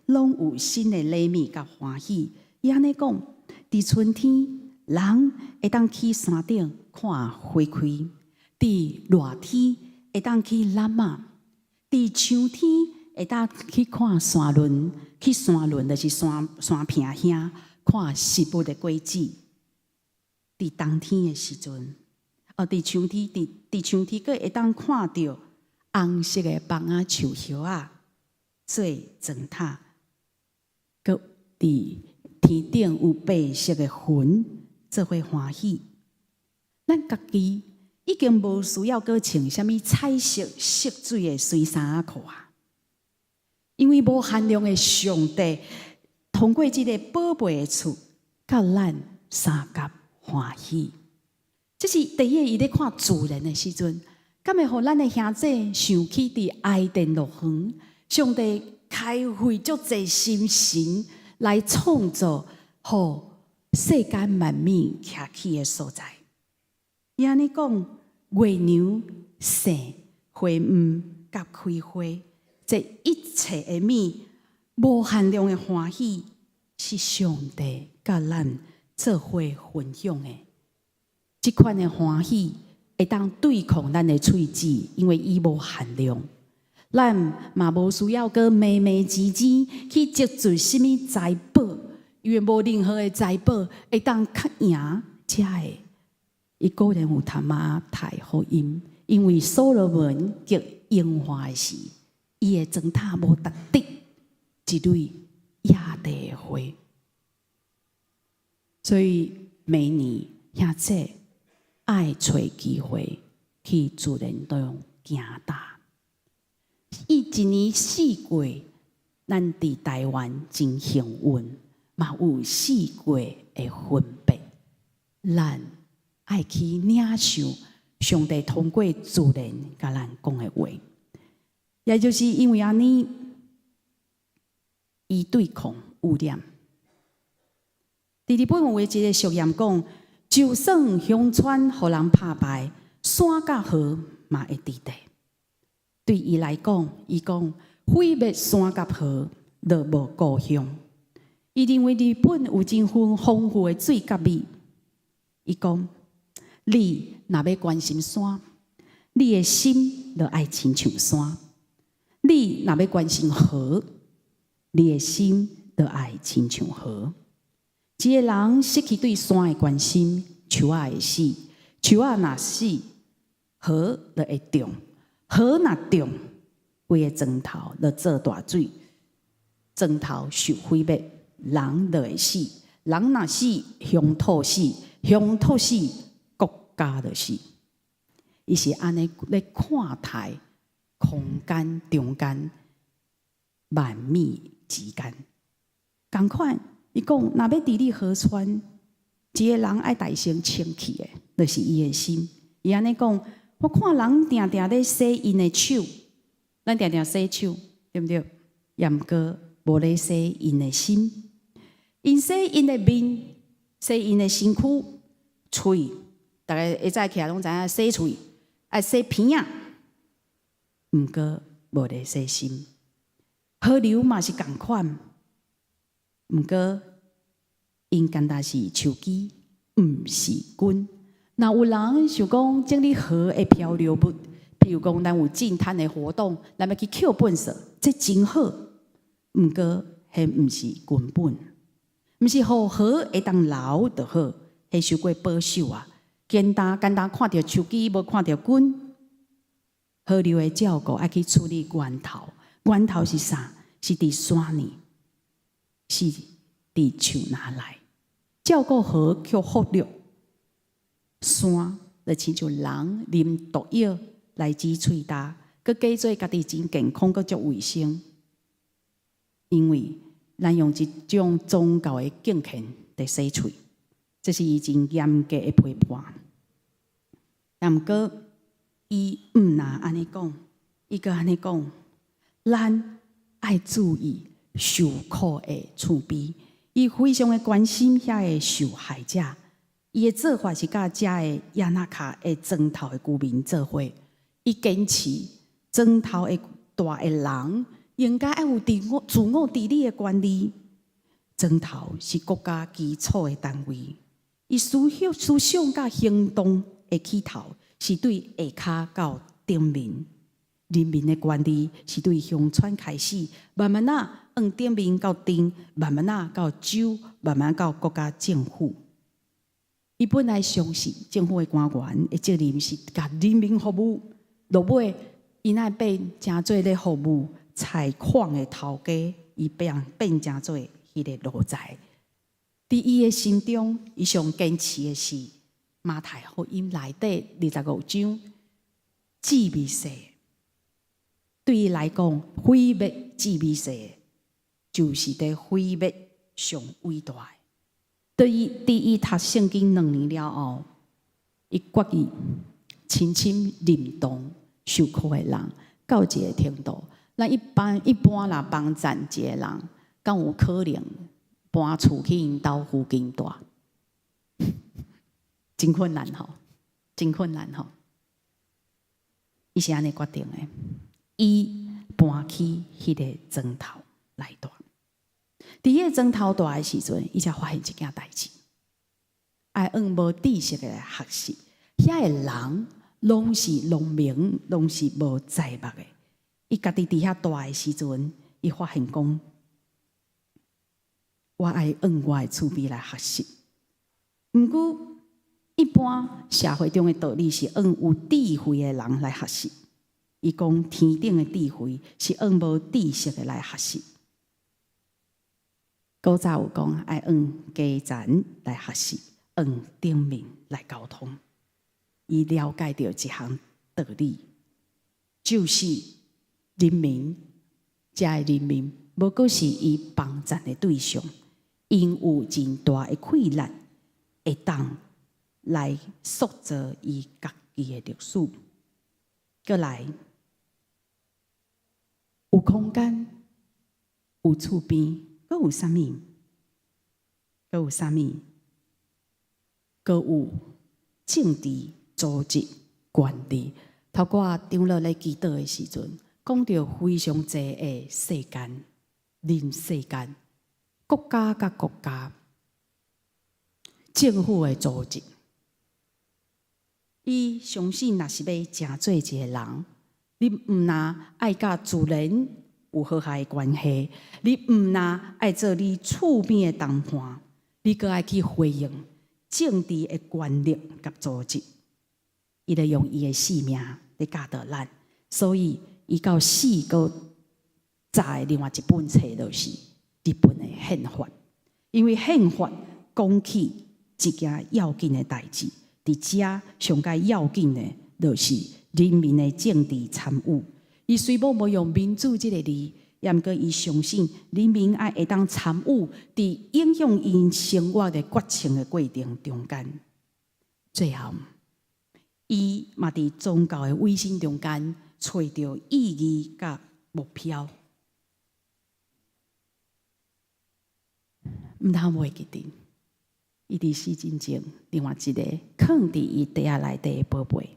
攏有新的禮物佮歡喜。伊按呢講，佇春天，人會當去山頂看花開；佇熱天，會當去攬仔；佇秋天，會當去看山崙，去山崙就是山山坪遐看植物的果子。佇冬天的時陣，哦，佇秋天，佇秋天，閣會當看著紅色的枋仔樹葉仔做磚塔，閣佇天頂有白色的雲，做伙歡喜。咱家己已經無需要閣穿啥物彩色色水的水衫仔褲啊，因為無限量的上帝通過這個寶貝的厝，佮咱相佮歡喜。這是第一個，伊咧看自然的時陣，敢會予咱的兄弟想起佇伊甸樂園，上帝開費足濟心神來創造，予世間萬物徛起的所在。伊按呢講，月娘、星、花霧佮開花，這一切的物，無限量的歡喜，是上帝佮咱做伙分享的。這款的歡喜會當對抗咱的喙齒，因為伊無限量。咱嘛無需要閣罵罵唧唧去積聚啥物財寶，因為無任何的財寶會當較贏這个。伊果然有讀馬太福音，因為所羅門極榮華的時，伊的磚塔無值得一蕊野地的花。所以每年遐濟愛揣機會去自然中行踏。伊一年四季，咱佇台灣真幸運，嘛有四季的分別。咱愛去領受上帝通過自然共咱講的話，也就是因為按呢，伊對抗污染。佇日本有一個俗諺講，就算鄉村予人拍敗，山佮河嘛會佇咧。對伊來講，伊講毀滅山佮河，就無故鄉。伊認為日本有真豐豐富的水佮美。伊講，你若欲關心山，你的心就愛親像山；你若欲關心河，你的心就愛親像河。一个人失去對山的關心，樹仔會死；樹仔若死，河就會漲；河若漲，規个磚頭就做大水，磚頭受毀滅，人就會死；人若死，鄉土死；鄉土死，國家就死。伊是按呢咧看待空間中間萬物之間，仝款。伊講，若欲治理河川，一个人愛代先清氣的，就是伊的心。伊按呢講，我看人定定咧洗𪜶的手，咱定定洗手，對毋對？毋過無咧洗𪜶的心，𪜶洗𪜶的面，洗𪜶的身軀、喙，逐家下早起來攏知影洗喙，愛洗鼻仔，毋過無咧洗心。河流嘛是仝款，毋過𪜶干焦是樹枝，毋是根。若有人想講整理河的漂流物，譬如講咱有淨灘的活動，咱欲去抾糞埽，這真好。毋過，彼毋是根本，毋是予河會當流就好，彼傷過保守啊！簡單簡單看著樹枝，無看著根。河流的照顧愛去處理源頭，源頭是啥？是佇山呢，是佇樹林內。照顧河去忽略山，就親像人啉毒藥來止喙焦，閣假做家己真健康，閣足衛生。因為咱用一種宗教的敬虔佇洗喙，這是伊真嚴格的批判。毋過，伊毋若按呢講，伊閣按呢講，咱愛注意受苦的厝邊，伊非常的關心遐个受害者。伊的做法是佮遮个亞納卡的莊頭的居民做伙，伊堅持莊頭的蹛的人應該愛有自我治理的權利。莊頭是國家基礎的單位，伊思想佮行動的起頭是對下跤到頂面，人民的權利是對鄉村開始，慢慢仔往頂面到鎮，慢慢仔到州，慢慢到國家政府。伊本來相信政府的官員的責任是共人民服務，落尾𪜶愛變成做咧服務採礦的頭家，伊變成做彼个奴才。佇伊的心中，伊上堅持的是馬太福音內底25章治未世。對伊來講，毀滅治未世，就是佇毀滅上偉大的。佇伊讀聖經2年了後，伊決意深深認同受苦的人到一个程度。咱一般若幫贊一個人，敢有可能搬厝去𪜶兜附近蹛？真困難吼，真困難吼。伊是按呢決定的，伊搬去彼个莊頭來蹛。佇彼个莊頭蹛的時陣，伊才發現一件代誌，愛用無知識的來學習，遐个人攏是農民，攏是無才目的。伊家己佇遐蹛的時陣，伊發現講，我愛用我的厝邊來學習。毋過，一般社會中的道理是用有智慧的人來學習。伊講天頂的智慧是用無知識的來學習。古早有講愛用基層來學習，用頂面來溝通。伊了解著一項道理，就是人民，遮的人民，無閣是伊幫贊的對象，𪜶有真大的氣力，會當來塑造伊家己的歷史。閣來，有空間，有厝邊，閣有啥物？閣有啥物？閣有政治組織權力。頭拄仔長老咧祈禱的時陣，講著非常濟的世間、人世間、國家佮國家、政府的組織。伊相信，若是欲成做一個人，你毋若愛佮自然有和諧的關係，你毋若愛做你厝邊的同伴，你閣愛去回應政治的權力佮組織。伊咧用伊的性命咧教導咱，所以伊到死閣紮的另外一本冊，就是日本的憲法。因為憲法講起一件要緊的代誌，佇遮上蓋要緊的，就是人民的政治參與。伊雖罔無用民主這个字，也毋過伊相信人民愛會當參與佇影響𪜶生活的決策的過程中間。最後，伊嘛佇宗教的委身中間揣著意義佮目標。毋通袂記得，伊佇死之前，另外一個囥佇伊袋仔內底的寶貝，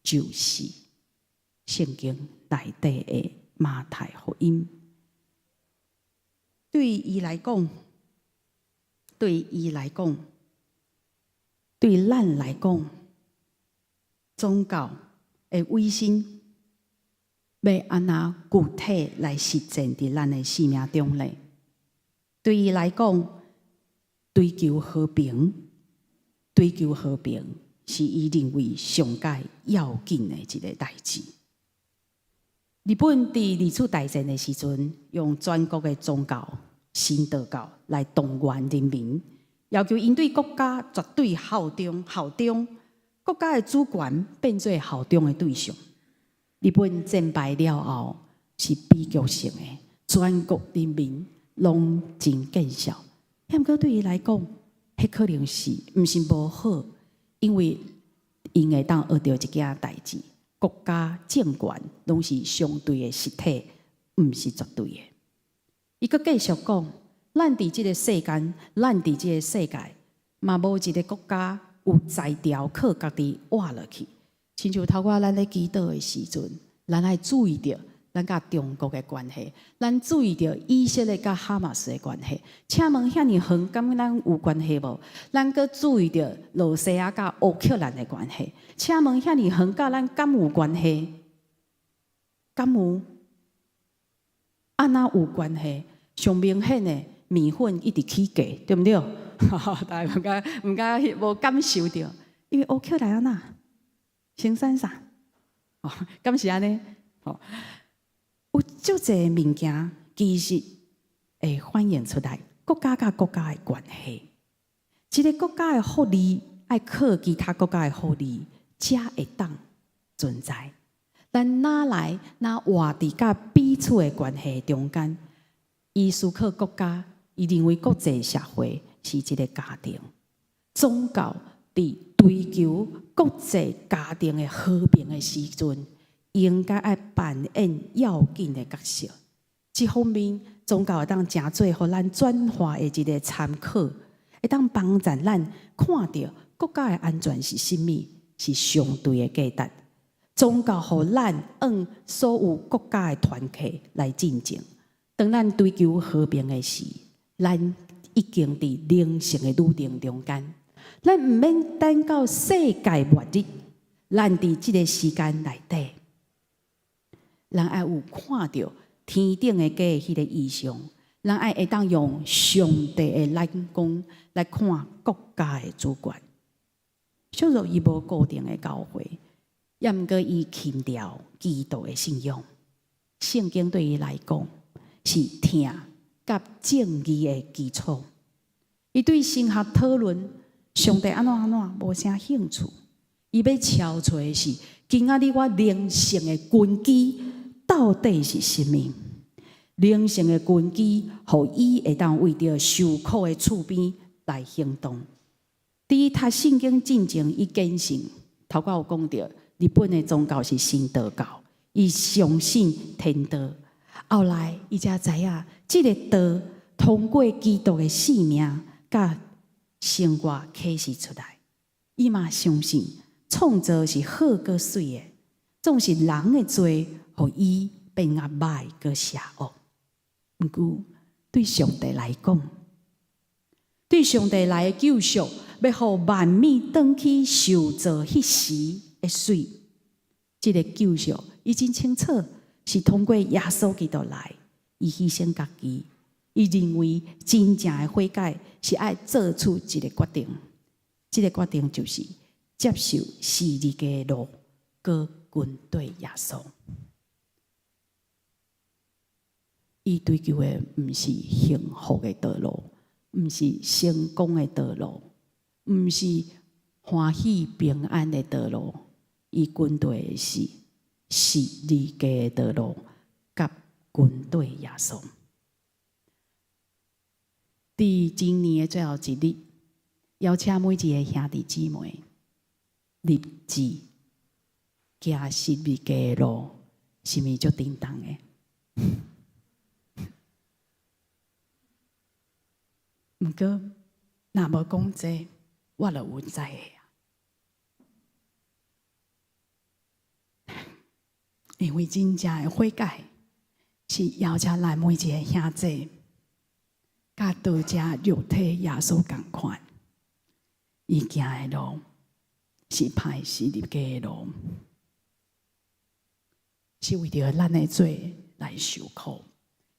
就是聖經內底的馬太福音。對伊來講，對伊來講，對咱來講，宗教的委身欲按怎具體來實踐佇咱的生命中咧？對伊來講，追求和平，追求和平是伊認為上蓋要緊的一個代誌。日本佇二次大戰的時陣，用全國的宗教神道教來動員人民，要求𪜶對國家絕對效忠，效忠國家的主權變做效忠的對象。日本戰敗了後是悲劇性的，全國人民攏真見笑。毋過對伊來講，彼可能是毋是無好，因為𪜶會當學著一件代誌，國家政權攏是相對的實體，毋是絕對的。伊閣繼續講，咱佇這个世間，咱佇這个世界，嘛無一个國家有才調靠家己活落去。親像頭拄咱咧祈禱的時陣，咱愛注意著咱佮中國的關係，咱注意著以色列佮哈馬斯的關係。請問遐爾遠，敢咱有關係無？咱閣注意著羅西亞佮烏克蘭的關係。請問遐爾遠，佮咱敢有關係？敢有？按怎有關係？上明顯的麵粉一直起價，對毋對？大家毋敢無感受著，因為烏克蘭按怎生產啥？哦，敢是按呢？哦，有足濟物件，其實會反映出來國家佮國家的關係。一个國家的福利愛靠其他國家的福利，才會當存在。咱哪來哪活佇佮彼此的關係中間？伊思考國家，伊認為國際社會是一个家庭。宗教佇追求國際家庭的和平的時陣，應該愛扮演要緊的角色。這方面，宗教會當成做予咱轉化的一个參考，會當幫助咱看著國家的安全是啥物，是相對的價值。宗教予咱按所有國家的團體來進前。當咱追求和平的時，咱已經佇靈性的旅程中間。咱毋免等到世界末日，咱佇這个時間內底，咱愛有看著天頂的家的彼个異象，咱愛會當用上帝的眼光來看國家的主權。小若伊無固定的教會，抑毋過伊強調基督的信仰。聖經對伊來講是疼佮正義的基礎。伊對神學討論上帝按怎按怎無啥興趣。伊欲敲揣的是，今仔日我靈性的根基到底是啥物？靈性的根基，予伊會當為著受苦的厝邊來行動。佇伊讀聖經進前，伊堅信頭拄有講著，日本的宗教是神道教，伊相信天道。後來，伊才知影，這个道通過基督的生命佮生活啟示出來。伊嘛相信創造是好閣媠的，總是人的罪，予伊變較歹閣邪惡。毋過對上帝來講，對上帝來的救贖，欲予萬物轉去受造彼時的媠。這个救贖伊真清楚，是通過耶穌基督來，伊犧牲家己。伊認為真正的悔改是愛做出一个決定，這个決定就是接受十字架的路，閣跟隨耶穌。伊追求的毋是幸福的道路，毋是成功的道路，毋是歡喜平安的道路。伊跟隨的是十字架的道路，佮跟隨耶穌。佇今年的最後一日，邀請每一个兄弟姊妹立志行十字架的路，是毋是足沉重的？毋過，若無講這，我就有知的啊。因為真正的悔改，是邀請咱每一个兄弟。佮道成肉體耶穌仝款，伊行的路是歹十字架的路，是為著咱的罪來受苦，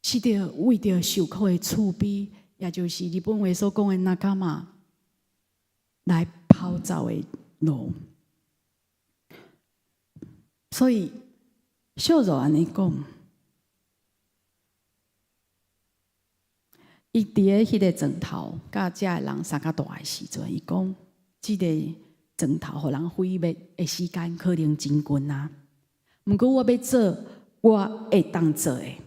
是著為著受苦的厝邊，也就是日本話所講的仲間來跑走的路。所以掃羅按呢講，伊佇咧彼个床頭，佮遮的人相較大的時陣，伊講，這個床頭予人毀滅的時間可能真近啊。毋過我欲做我會當做的，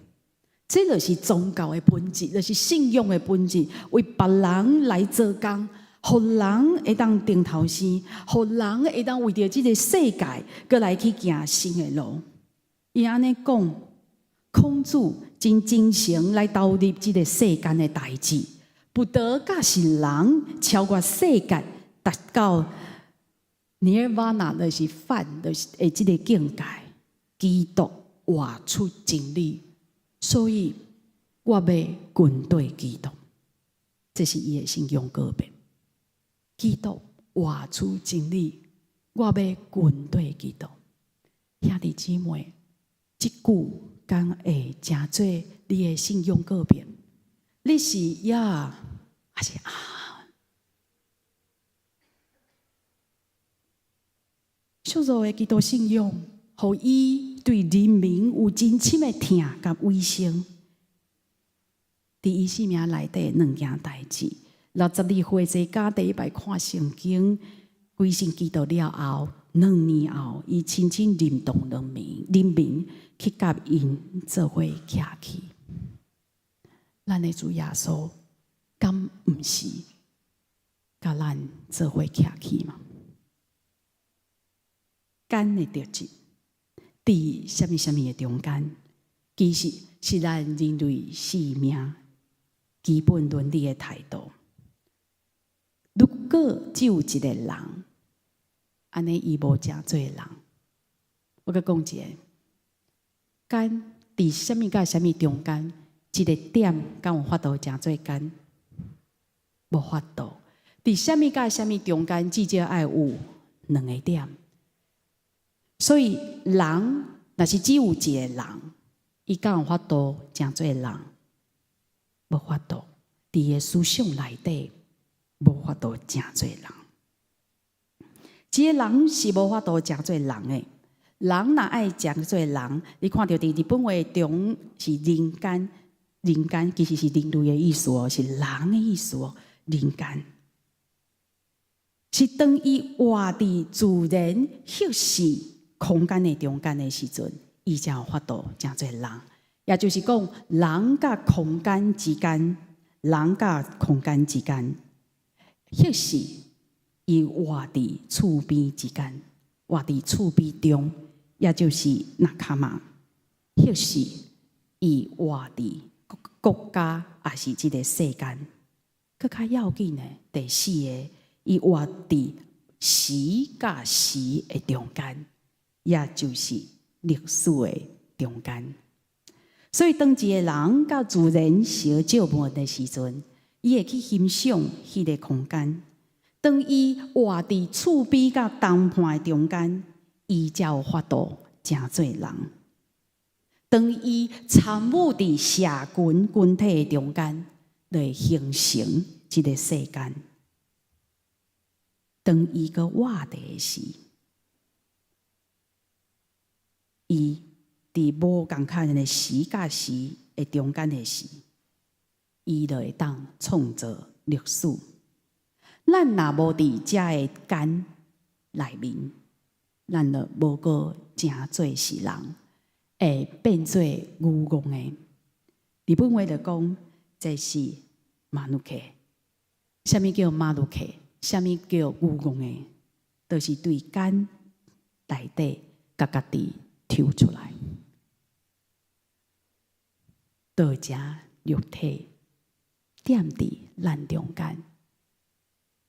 這就是宗教的本質，就是信仰的本質，為別人來做工，予人會當重頭生，予人會當為著這个世界，閣來去行新的路。伊按呢講，孔子真真誠來投入這个世間的代誌，不得佮是人超越世界，達到 nirvana，就是梵，就是的這个境界。基督活出真理，所以我欲跟綴基督，這是伊的信仰告白。基督活出真理，我欲跟綴基督。兄弟姊妹，這句敢會成做你的信仰告白？你是呀，還是啊？掃羅的基督信仰，予伊對人民有真深的疼佮委身。佇伊生命內底兩件代誌，62歲這家第一擺看聖經，歸信基督了後，2年後，伊親身領導人民，人民去佮𪜶做伙徛起。咱的主耶穌，敢毋是佮咱做伙徛起嗎？間的特質，佇啥物啥物的中間，其實是咱人類生命基本倫理的態度。如果只有一個人，按呢伊無成做人，我閣講一个，間佇啥物佮啥物中間，一個點敢有法度成做間？無法度。佇啥物佮啥物中間，至少愛有兩個點。所以人若是只有一個人，伊敢有法度成做人？無法度。佇伊的思想內底，無法度成做人。一個人是無法度成做人的。人若愛成做人，你看著佇日本話中是人間，人間其實是人類的意思哦，是人的意思哦，人間。是當伊活佇自然或是空間的中間的時陣，伊才有法度成做人。也就是講，人佮空間之間，人佮空間之間，或是伊活佇厝邊之間，活佇厝邊中，也就是仲間，或是伊活佇國家，抑是這个世間。閣較要緊的第四个，伊活佇時佮時的中間，也就是歷史的中間。所以，當一个人佮自然相照面的時陣，伊會去欣賞彼个空間。當伊活佇厝邊佮談判的中間，伊才有法度成做人。當伊參與佇社群群體的中間，就會形成這个世間。當伊閣活佇的時，伊佇無仝款的時佮時的中間的時，伊就會當創造歷史。咱若無佇遮个間內面，咱就無閣成做是人，會變做愚戇的。日本話就講，這是間抜け。啥物叫間抜け？啥物叫愚戇的？就是對間內底共家己抽出來，道成肉體，踮佇咱中間，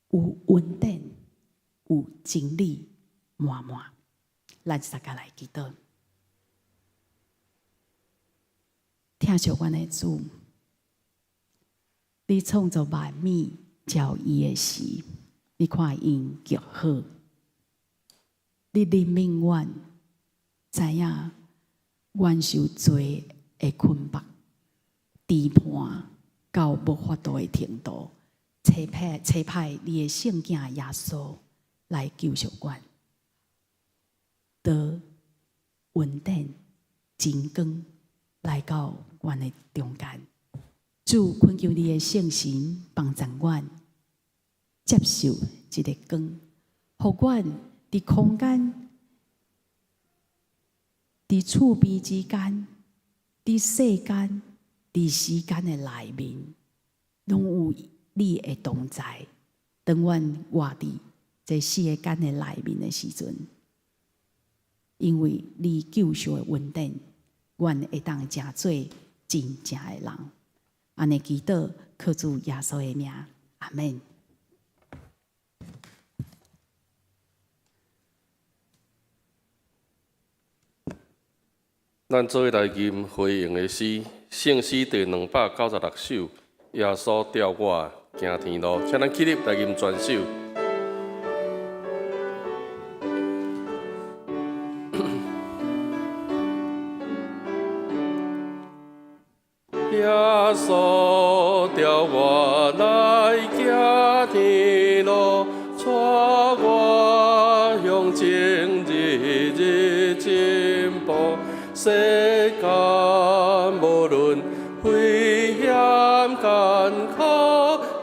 有恩典，有真理，滿滿。咱三個來祈禱，疼惜阮的主，你創造萬物，照伊的時，你看𪜶極好。你憐憫阮，知影阮受罪的捆縛、治判到無法度的程度，差派你的聖囝耶穌來救贖阮，得恩典真光來到阮的中間。主，懇求你的聖神幫助阮接受這个光，予阮佇空間、佇厝邊之間、佇世間、佇時間的內面，攏有你的同在。當阮活佇這世間的內面的時陣，因為你救贖的恩典，阮會當成做真正的人。按呢祈禱，靠主耶穌的名，阿們。咱做伙來吟回應的詩，聖詩第296首，耶穌帶我行天路，請咱起立來吟全首。耶穌帶我來行天路，帶我向前日日進步。世間無論危險艱苦，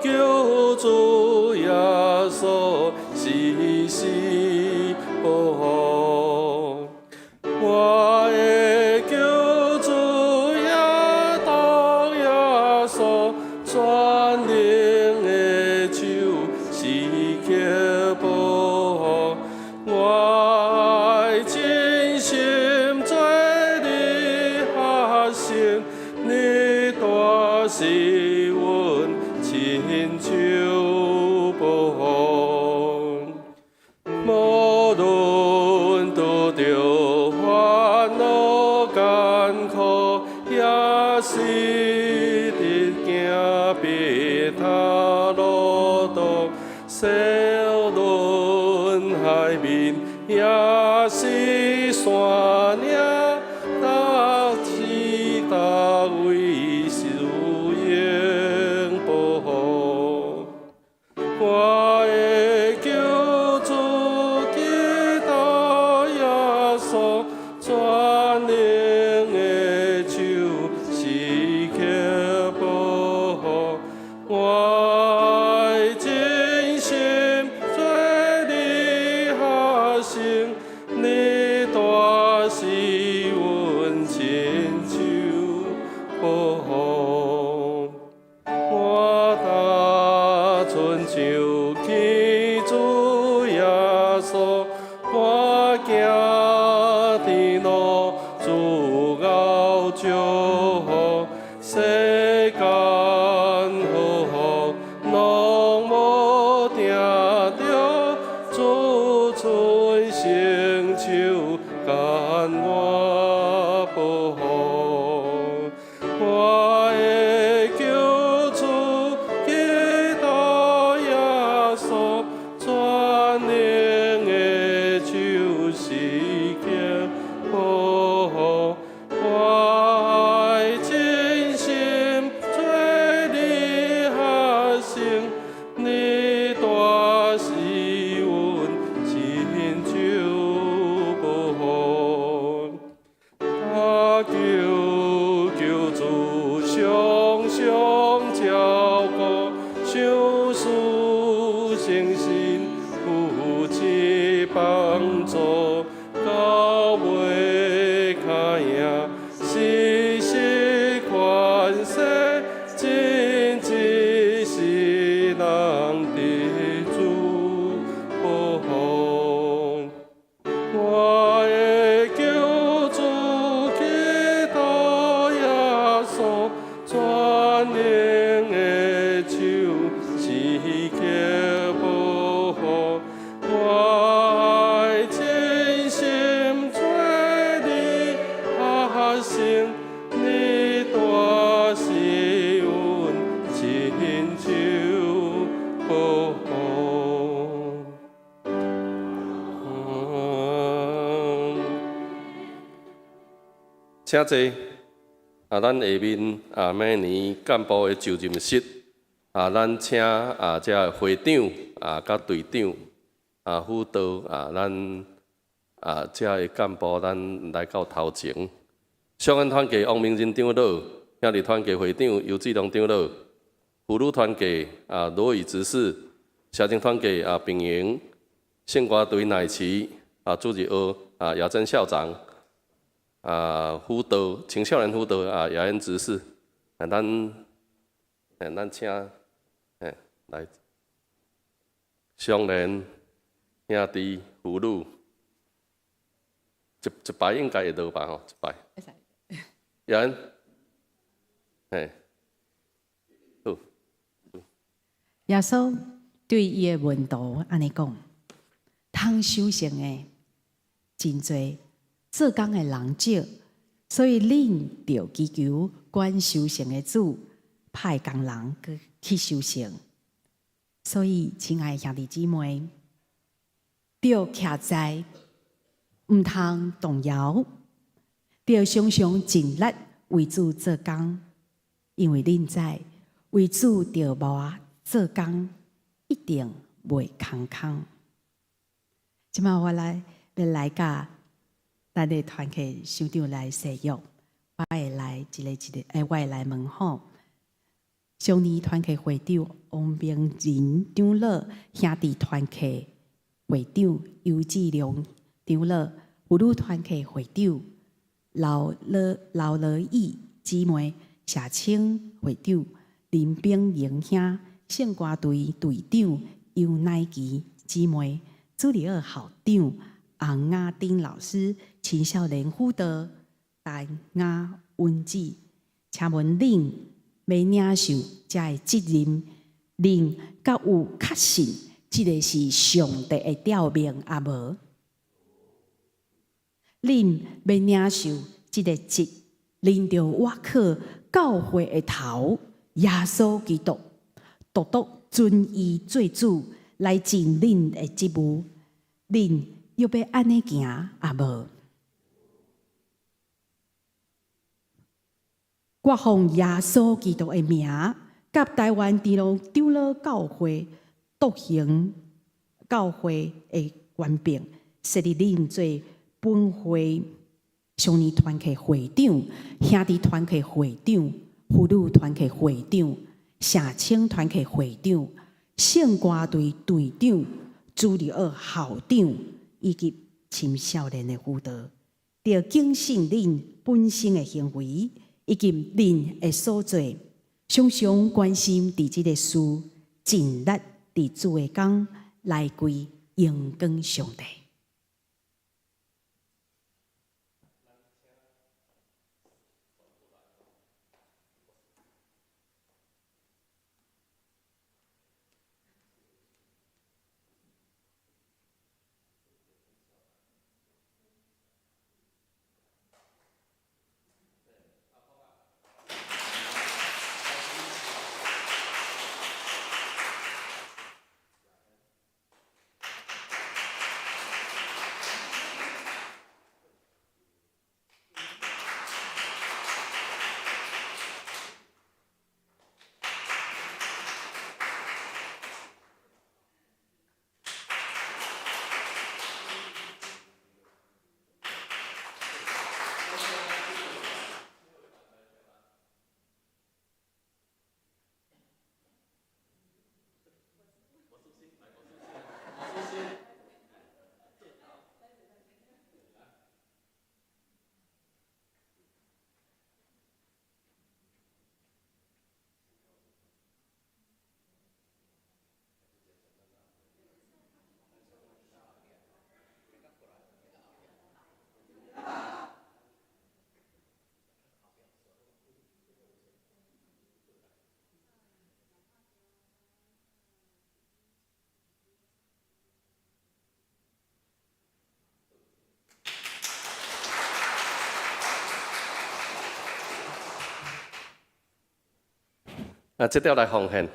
救主耶穌時時保護。我的救主耶穌耶穌，全能的手時刻保護。我愛真心做你學生，你大是阮親手保護。無論拄著煩惱艱苦，也是直行別他路途，踅輪海面，也是山嶺，逐時逐位是永保護。我的救主基督耶穌，全能的手時刻保護。我愛真心做你學生，你大是阮親手保護。我踏春秋去主耶穌，我行天路主熬祝福，世間好福攏無定著，主伸聖手牽我保護。我的救主基督耶穌，全能的手時刻保護。我愛真心做你學生，你大是阮親手保護。他求救主常常照顧，賞賜聖神扶持幫助，到尾較贏，時時勸世，真只是人的主保護。我的救主基督耶穌，全能的手時刻保護。我愛真心做你學請坐。啊，咱下面啊，明年幹部的就任式啊，咱請啊，這个會長啊，佮隊長啊，輔導啊，咱啊，這个幹部咱來到頭前。少年團契王明仁長老，兄弟團契會長游志龍長老，婦女團契啊羅宇執事，社青團契啊平營，聖歌隊乃慈啊主日學啊雅珍校長。啊，輔導青少年輔導啊，雅恩執事，啊，咱請，來，少年兄弟婦女，一排應該會落吧吼，一排。雅恩，嘿，好。耶穌對伊的門徒按呢講：通收成的真濟，做工的人少，所以恁著祈求管收成的主派工人去收成。所以，親愛的兄弟姊妹，著徛在，毋通動搖，著常常盡力為主做工，因為恁知為主著無做工，一定袂空空。這擺我來欲來佮咱的團契首長來誓約，我會來一个一个，我會來問吼。少年團契會長王明仁長老，兄弟團契會長游志良長老，婦女團契會長劉樂義姊妹，社青會長林炳榮兄，聖歌隊隊長游乃琪姊妹，主日學校長洪雅丁老師，青少年輔導陳雅文姊，請問恁欲領受這个責任，恁敢有確信這个是上帝的召命抑無？恁欲領受這个職，恁著倚靠教會的頭耶穌基督，獨獨尊伊做主來盡恁的職務，恁欲按呢行抑無？我奉耶穌基督的名，佮台灣長老長老教會獨行教會的權柄，設立恁做本會少年團契會長、兄弟團契會長、婦女團契會長、社青團契會長、聖歌隊隊長、主日學校長以及青少年的輔導，著謹慎恁本身的行為以及恁的所做，常常關心佇這个事，盡力佇主的工來歸榮光上帝。啊，這條來奉獻。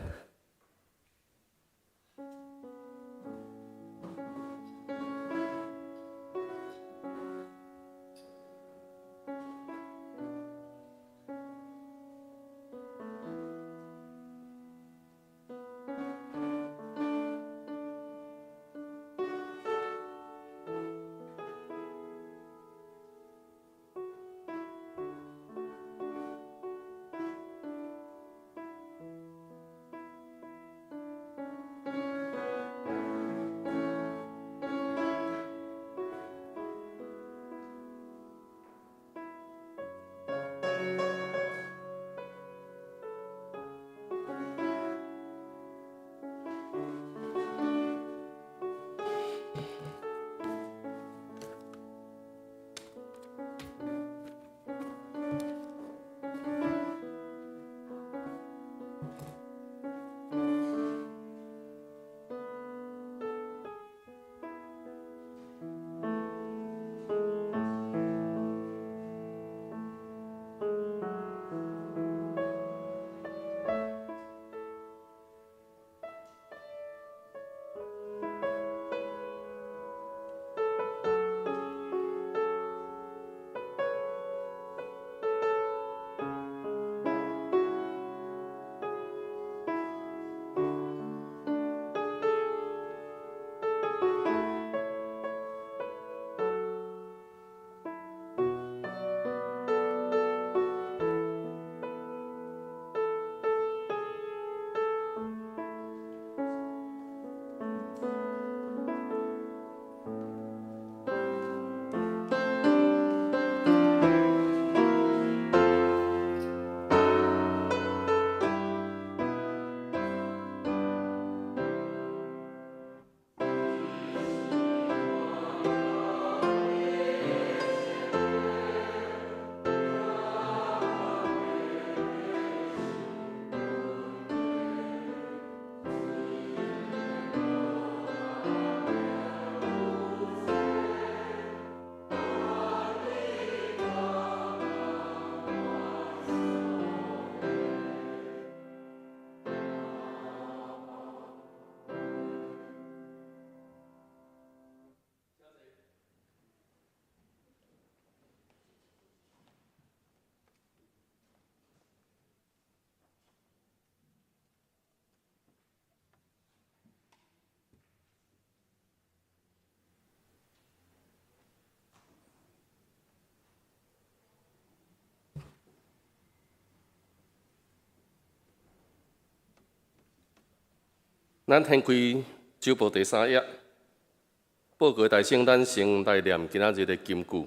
咱掀開週報第三頁，報告大聖，咱先來念今仔日的金句。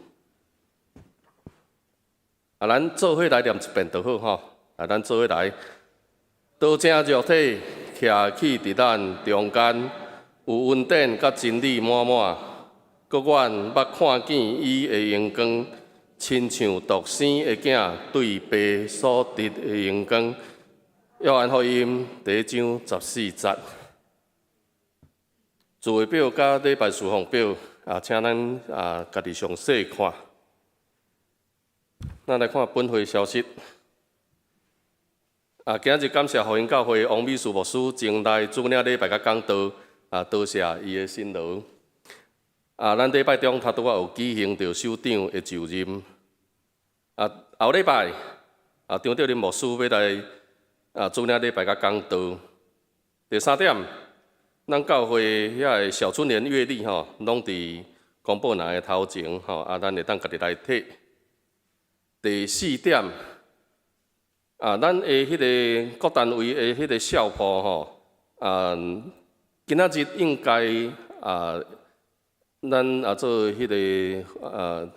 啊，咱做伙來念一遍就好吼。啊，咱做伙來。道成肉體，徛起佇咱中間，有恩典佮真理滿滿。閣阮捌看見伊的榮光，親像獨生的囝對爸所得的榮光。約翰福音第一章十四節。聚會表佮禮拜事奉表啊，請咱啊家己詳細看。咱來看本會消息。啊，今日感謝福音教會王美樹牧師前來主領禮拜佮講道，啊，多謝伊的辛勞。啊，咱禮拜中頭拄仔有舉行著首長的就任。啊，後禮拜啊，張德林牧師欲來啊主領禮拜佮講道。第三點，咱教會遐个小春聯月曆吼，攏佇公布欄的頭前吼，啊，咱會當家己來提。第四點，啊，咱的彼个各單位的彼个校譜吼，啊，今仔日應該啊，咱啊做彼个啊，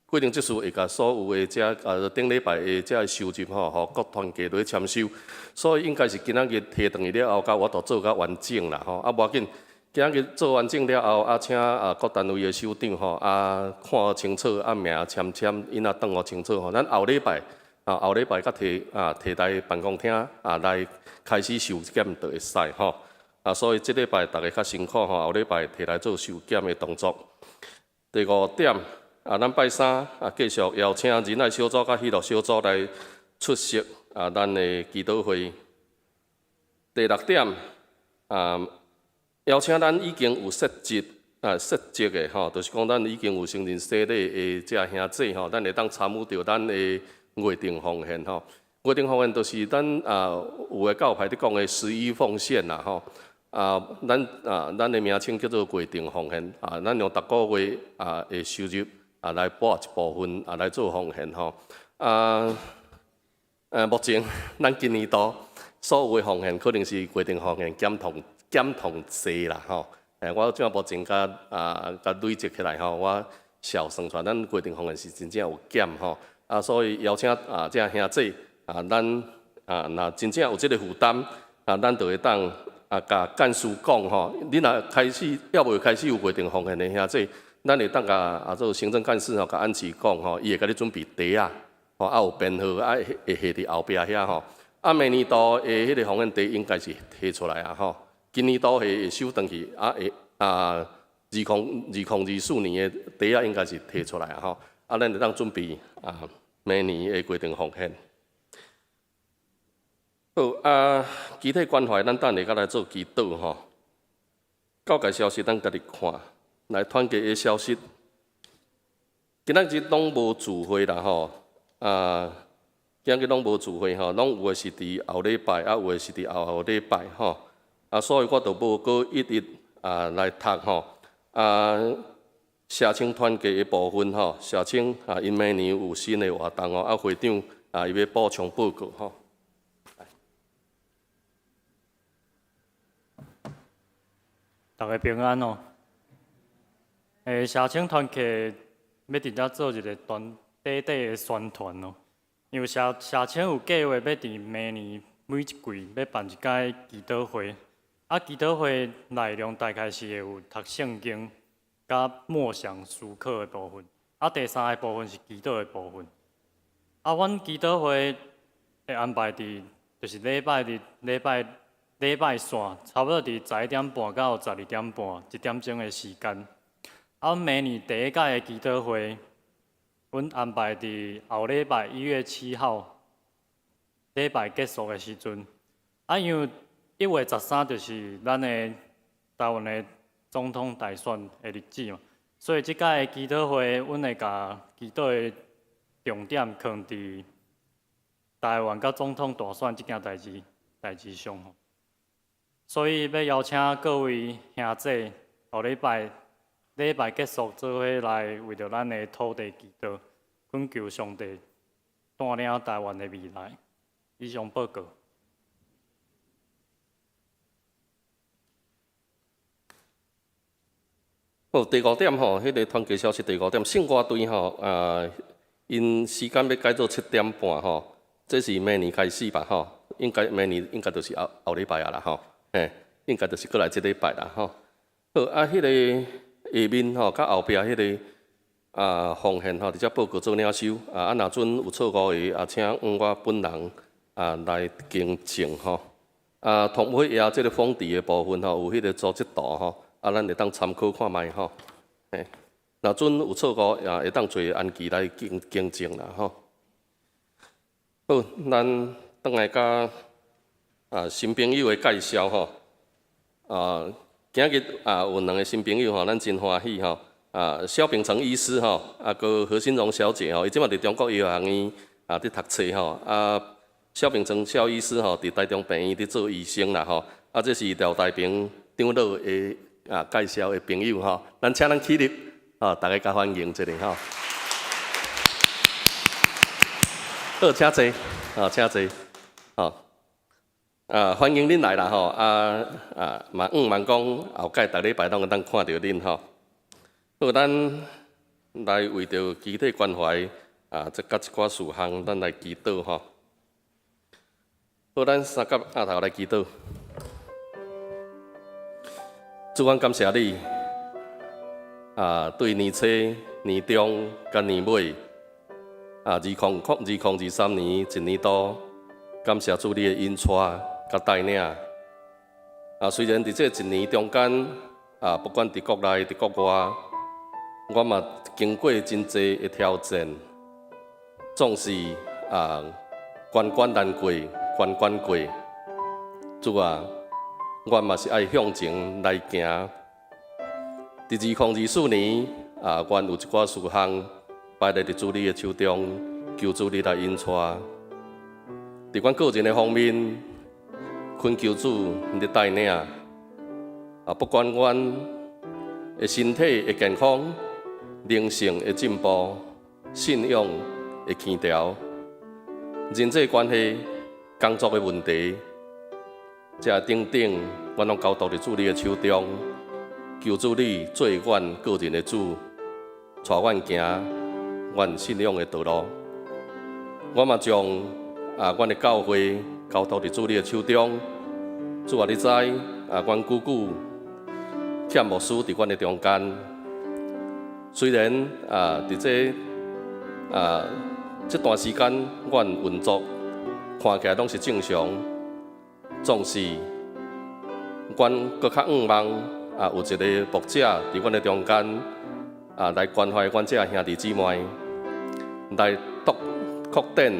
規定執事會共所有的這啊頂禮拜的這收入吼，予各團契來簽收，所以應該是今仔日提轉去了後，才有法度做較完整啦吼。啊，無要緊，今仔日做完整了後，啊，請啊各單位的首長吼，啊看清楚，啊名簽簽，𪜶仔轉予清楚吼。咱後禮拜啊，後禮拜閣提啊提來辦公廳啊來開始收檢就會使吼。啊，所以這禮拜逐家較辛苦吼，後禮拜提來做收檢的動作。第五點。啊，咱拜三啊，繼續邀請仁愛小組佮喜樂小組來出席啊，咱的祈禱會。第六點啊，邀請咱已經有設籍啊設籍的吼，就是講咱已經有承認洗禮的這兄姊吼，咱會當參與著咱的月定奉獻吼。月定奉獻就是咱啊有的教派佇講的十一奉獻啦吼。啊，咱啊咱的名稱叫做月定奉獻啊，咱用逐個月啊的收入啊，來撥一部分啊，來做奉獻吼。啊，目前咱今年度所有的奉獻可能是月定奉獻減統減統濟啦吼。我這目前共啊共累積起來吼，我小算出來，咱月定奉獻是真正有減吼。啊，所以邀請啊，這兄姊啊，咱啊，若真正有這个負擔啊，咱就會當啊，共幹事講吼。你若開始猶未開始有月定奉獻的兄姊，咱會當共啊做行政幹事吼，共按時講吼，伊會共你準備袋仔，吼啊有編號啊會下佇後壁遐吼。啊，明年度的彼个奉獻袋應該是提出來啊吼。今年度會收轉去啊會啊，2024年的袋仔應該是提出來啊吼。啊，咱會當準備啊，明年的月定奉獻。好啊，肢體關懷，咱等下閣來做祈禱吼。教界消息，咱家己看。來團契的消息，今仔日攏無聚會啦吼，啊，今日攏無聚會吼，攏有的是佇後禮拜，啊有的是佇後後禮拜吼，啊，所以我就無閣一一啊來讀吼，啊，社青團契的部分吼，社青啊，𪜶明年有新的活動哦，啊，會長啊，伊欲補充報告吼。逐家平安哦。社青團契欲佇遮做一个短短短的宣傳哦。因為社青有計劃欲佇明年每一季欲辦一擺祈禱會，啊，祈禱會內容大概是會有讀聖經、佮默想思考的部分，啊，第三个部分是祈禱的部分。啊，阮祈禱會會安排佇就是禮拜日、禮拜禮拜三，差不多佇11點半到12點半一點鐘的時間。啊，明年第一屆的祈禱會，阮安排佇後禮拜1月7號禮拜結束的時陣。啊，因為1月13就是咱的台灣的總統大選的日子嘛，所以這擺的祈禱會，阮會共祈禱的重點囥佇台灣佮總統大選這件代誌上吼。所以欲邀請各位兄姊，後禮拜禮拜結束做伙來為著咱的土地祈禱，懇求上帝帶領台灣的未來。以上報告。好，第五點吼，彼個團契消息第五點，聖歌隊吼，啊，𪜶時間欲改做7點半吼，這是明年開始吧吼，應該明年應該就是後後禮拜啊啦吼，嘿，應該就是過來這禮拜啦吼。好，啊，彼個下面吼，佮後壁彼個啊奉獻吼，佇遮報告做領收啊，啊，若準有錯誤的啊，請我本人啊來更正吼。啊，同尾也這個封底的部分吼，有彼個組織圖吼。啊，咱會當參考看覓吼，嘿，若準有錯誤，也會當揣安琪來更更正啦吼。好，咱轉來佮啊新朋友的介紹吼。啊，今日啊有兩个新朋友吼，咱真歡喜吼。啊，蕭秉成醫師吼，啊，閣何新榮小姐吼，伊這馬佇中國醫學院啊佇讀冊吼。啊，蕭秉成蕭醫師吼，佇台中病院佇做醫生啦吼。啊，這是廖大平長老的啊，介紹的朋友吼，咱請咱起立，吼，大家共歡迎一下吼。好，請坐，吼，請坐，吼。啊，歡迎恁來啦吼，啊啊，嘛向望講後蓋逐禮拜攏會當看著恁吼。好，咱來為著肢體關懷啊，這佮一寡事項，咱來祈禱吼。好，咱三甲額頭來祈禱。主，阮感謝你，啊，對年初、年中佮年尾，啊，2023年一年度，感謝主你的引帶佮帶領。啊，雖然佇這一年中間，啊，不管佇國內、佇國外，阮嘛經過真濟的挑戰，總是啊，關關難過，關關過。主啊，阮嘛是愛向前來行。佇2024年啊，阮有一寡事項擺佇主你的手中，求主你來引帶。佇阮個人的方面，懇求主你帶領。啊，不管阮的身體的健康、靈性的進步、信仰的輕調、人際關係、工作的問題，這等等，阮攏交託佇主你的手中，求主你做阮個人的主，帶阮行阮信仰的道路。我嘛將啊，阮的教會交託佇主你的手中。主啊，你知啊，阮久久欠牧師佇阮的中間。雖然啊，佇這啊這段時間，阮運作看起來攏是正常。總是，阮閣較向望啊，有一个牧者佇阮的中間啊，來關懷阮這兄弟姊妹，來拓擴展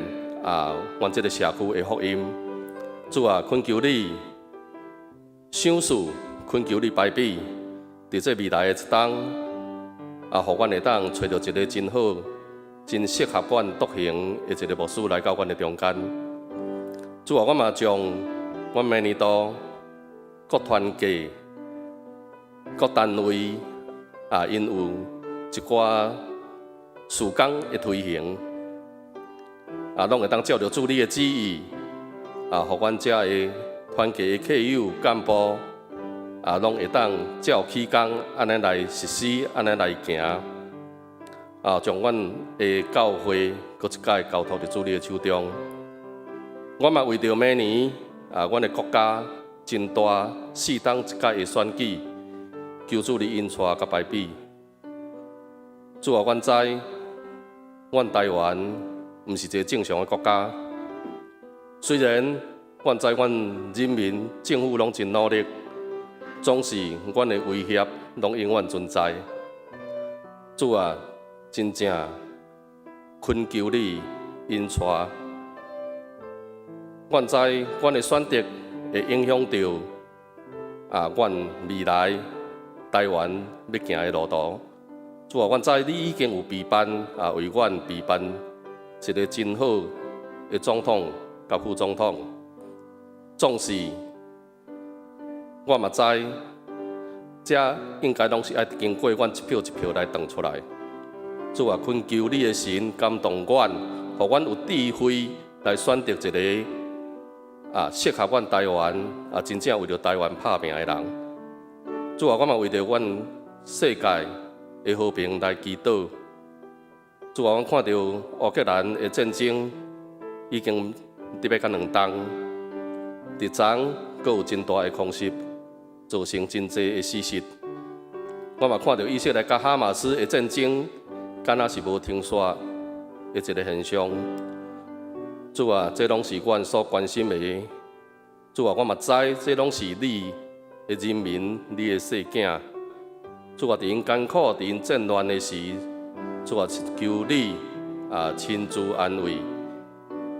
啊，阮這个社區的福音。主啊，懇求你賞賜，懇求你保庇，佇這未來的一冬啊，予阮會當揣著一个真好、真適合阮獨行的一个牧師來到阮的中間。主啊，我嘛將阮明年度各團契、各單位啊，𪜶有一寡事工的推行，啊，攏會當照著主你的旨意，啊，予阮遮的團契的契友幹部，啊，攏會當照起工按呢來實施，按呢來行，啊，將阮的教會閣一擺交託佇主你的手中。我嘛為著明年啊，阮的國家真大四冬一擺的選舉，求主你引帶佮保庇。主啊，阮知，阮台灣毋是一个正常的國家。雖然阮知阮人民政府攏真努力，總是阮的威脅攏永遠存在。主啊，真正懇求你引帶。阮知阮的選擇會影響著啊，阮未來台灣欲行的路途。主啊，阮知你已經有備辦啊，為阮備辦一个真好的總統佮副總統。總是我嘛知，這應該攏是愛經過阮一票一票來斷出來。主啊，懇求你的神感動阮，予阮有智慧來選擇一个啊，適合阮台灣啊，真正為著台灣拍拚的人。主啊，我嘛為著阮世界的和平來祈禱。主啊，阮看著烏克蘭的戰爭已經佇欲甲2冬，佇昨閣有真大的空襲，造成真濟的死屍。我嘛看著以色列佮哈馬斯的戰爭，敢若是無停煞的一个現象。主啊，這攏是阮所關心的。主啊，我嘛知這攏是你的人民，你的細囝。主啊，佇𪜶艱苦、佇𪜶戰亂的時，主啊，求你啊親自安慰，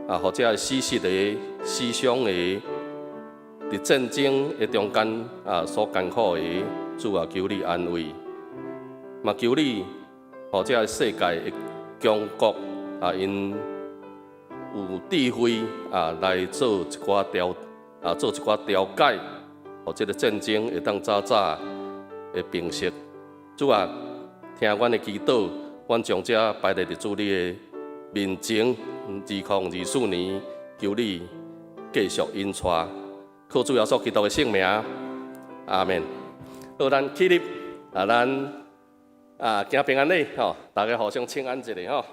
啊，予這死屍的、死傷的，佇戰爭的中間啊所艱苦的，主啊，求你安慰，嘛求你予這世界的強國啊，𪜶有智慧啊來做一寡調啊，做一寡調解，予這个戰爭會當早早的平息。主啊，聽阮的祈禱，阮將這擺佇主你的面前，2024年，求你繼續引帶，靠主耶穌基督的聖名，阿們。好，咱起立，啊，咱啊行平安禮，吼，大家互相請安一下，吼。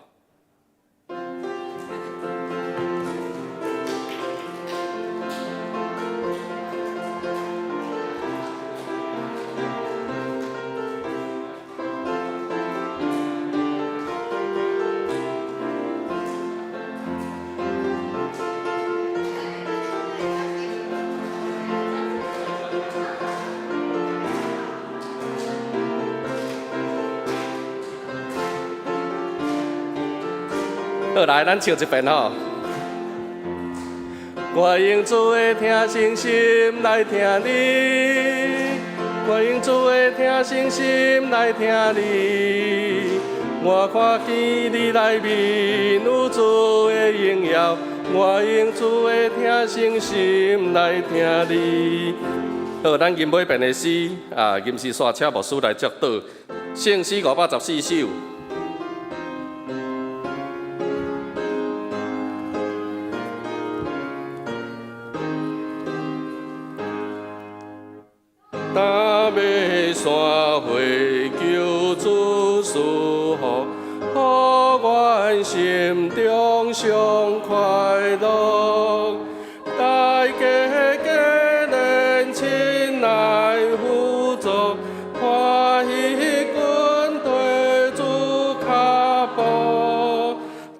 好，來，咱唱一遍吼。我用主的疼惜心來聽你，我用主的疼惜心來聽你。我看見你內面有主的榮耀，我用主的疼惜心來聽你。好，咱吟尾遍的詩啊，吟詩煞請牧師來祝禱，聖詩514首。大馬山會求主賜福，予阮心中上快樂。大家結連親愛輔助，歡喜跟綴主跤步，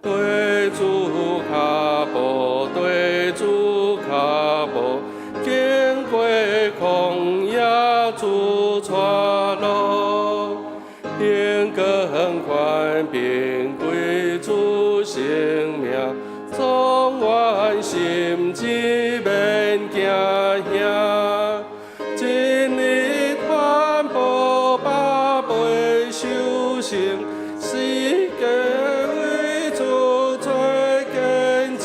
綴主跤步，綴主跤步，經過曠野主帶路，榮光權柄歸主聖名，總願心志免驚嚇。真理傳播百倍修成，世界為主做見證，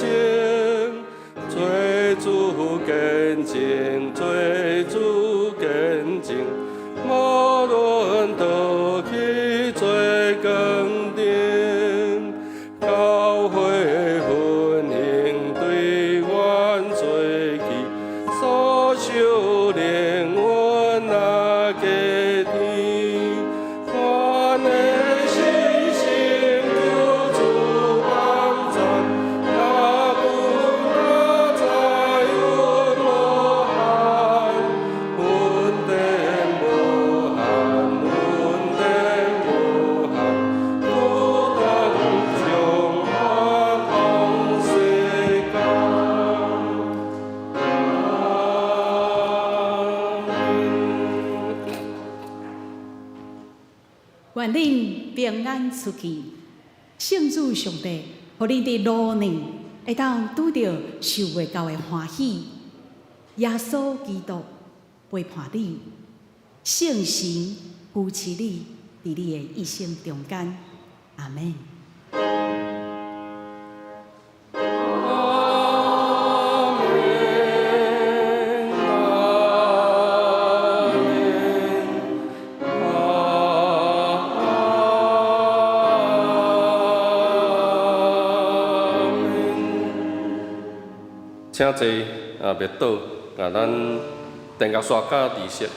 做主見證，做主見證，無論倒去做光燈，教會奮興對阮做起，所受靈恩若加添，阮的信心求主幫助，若阮若知阮無限，恩典無限，恩典無限，孤單將我同世間。阿們。願恁平安出去，聖主上帝，予恁佇路呢會當拄著受袂到的歡喜。耶穌基督陪伴你，聖神扶持你，佇你的一生中間。阿們。阿們，阿們，阿們。請坐啊，默禱，啊，咱電樂煞佮儀式。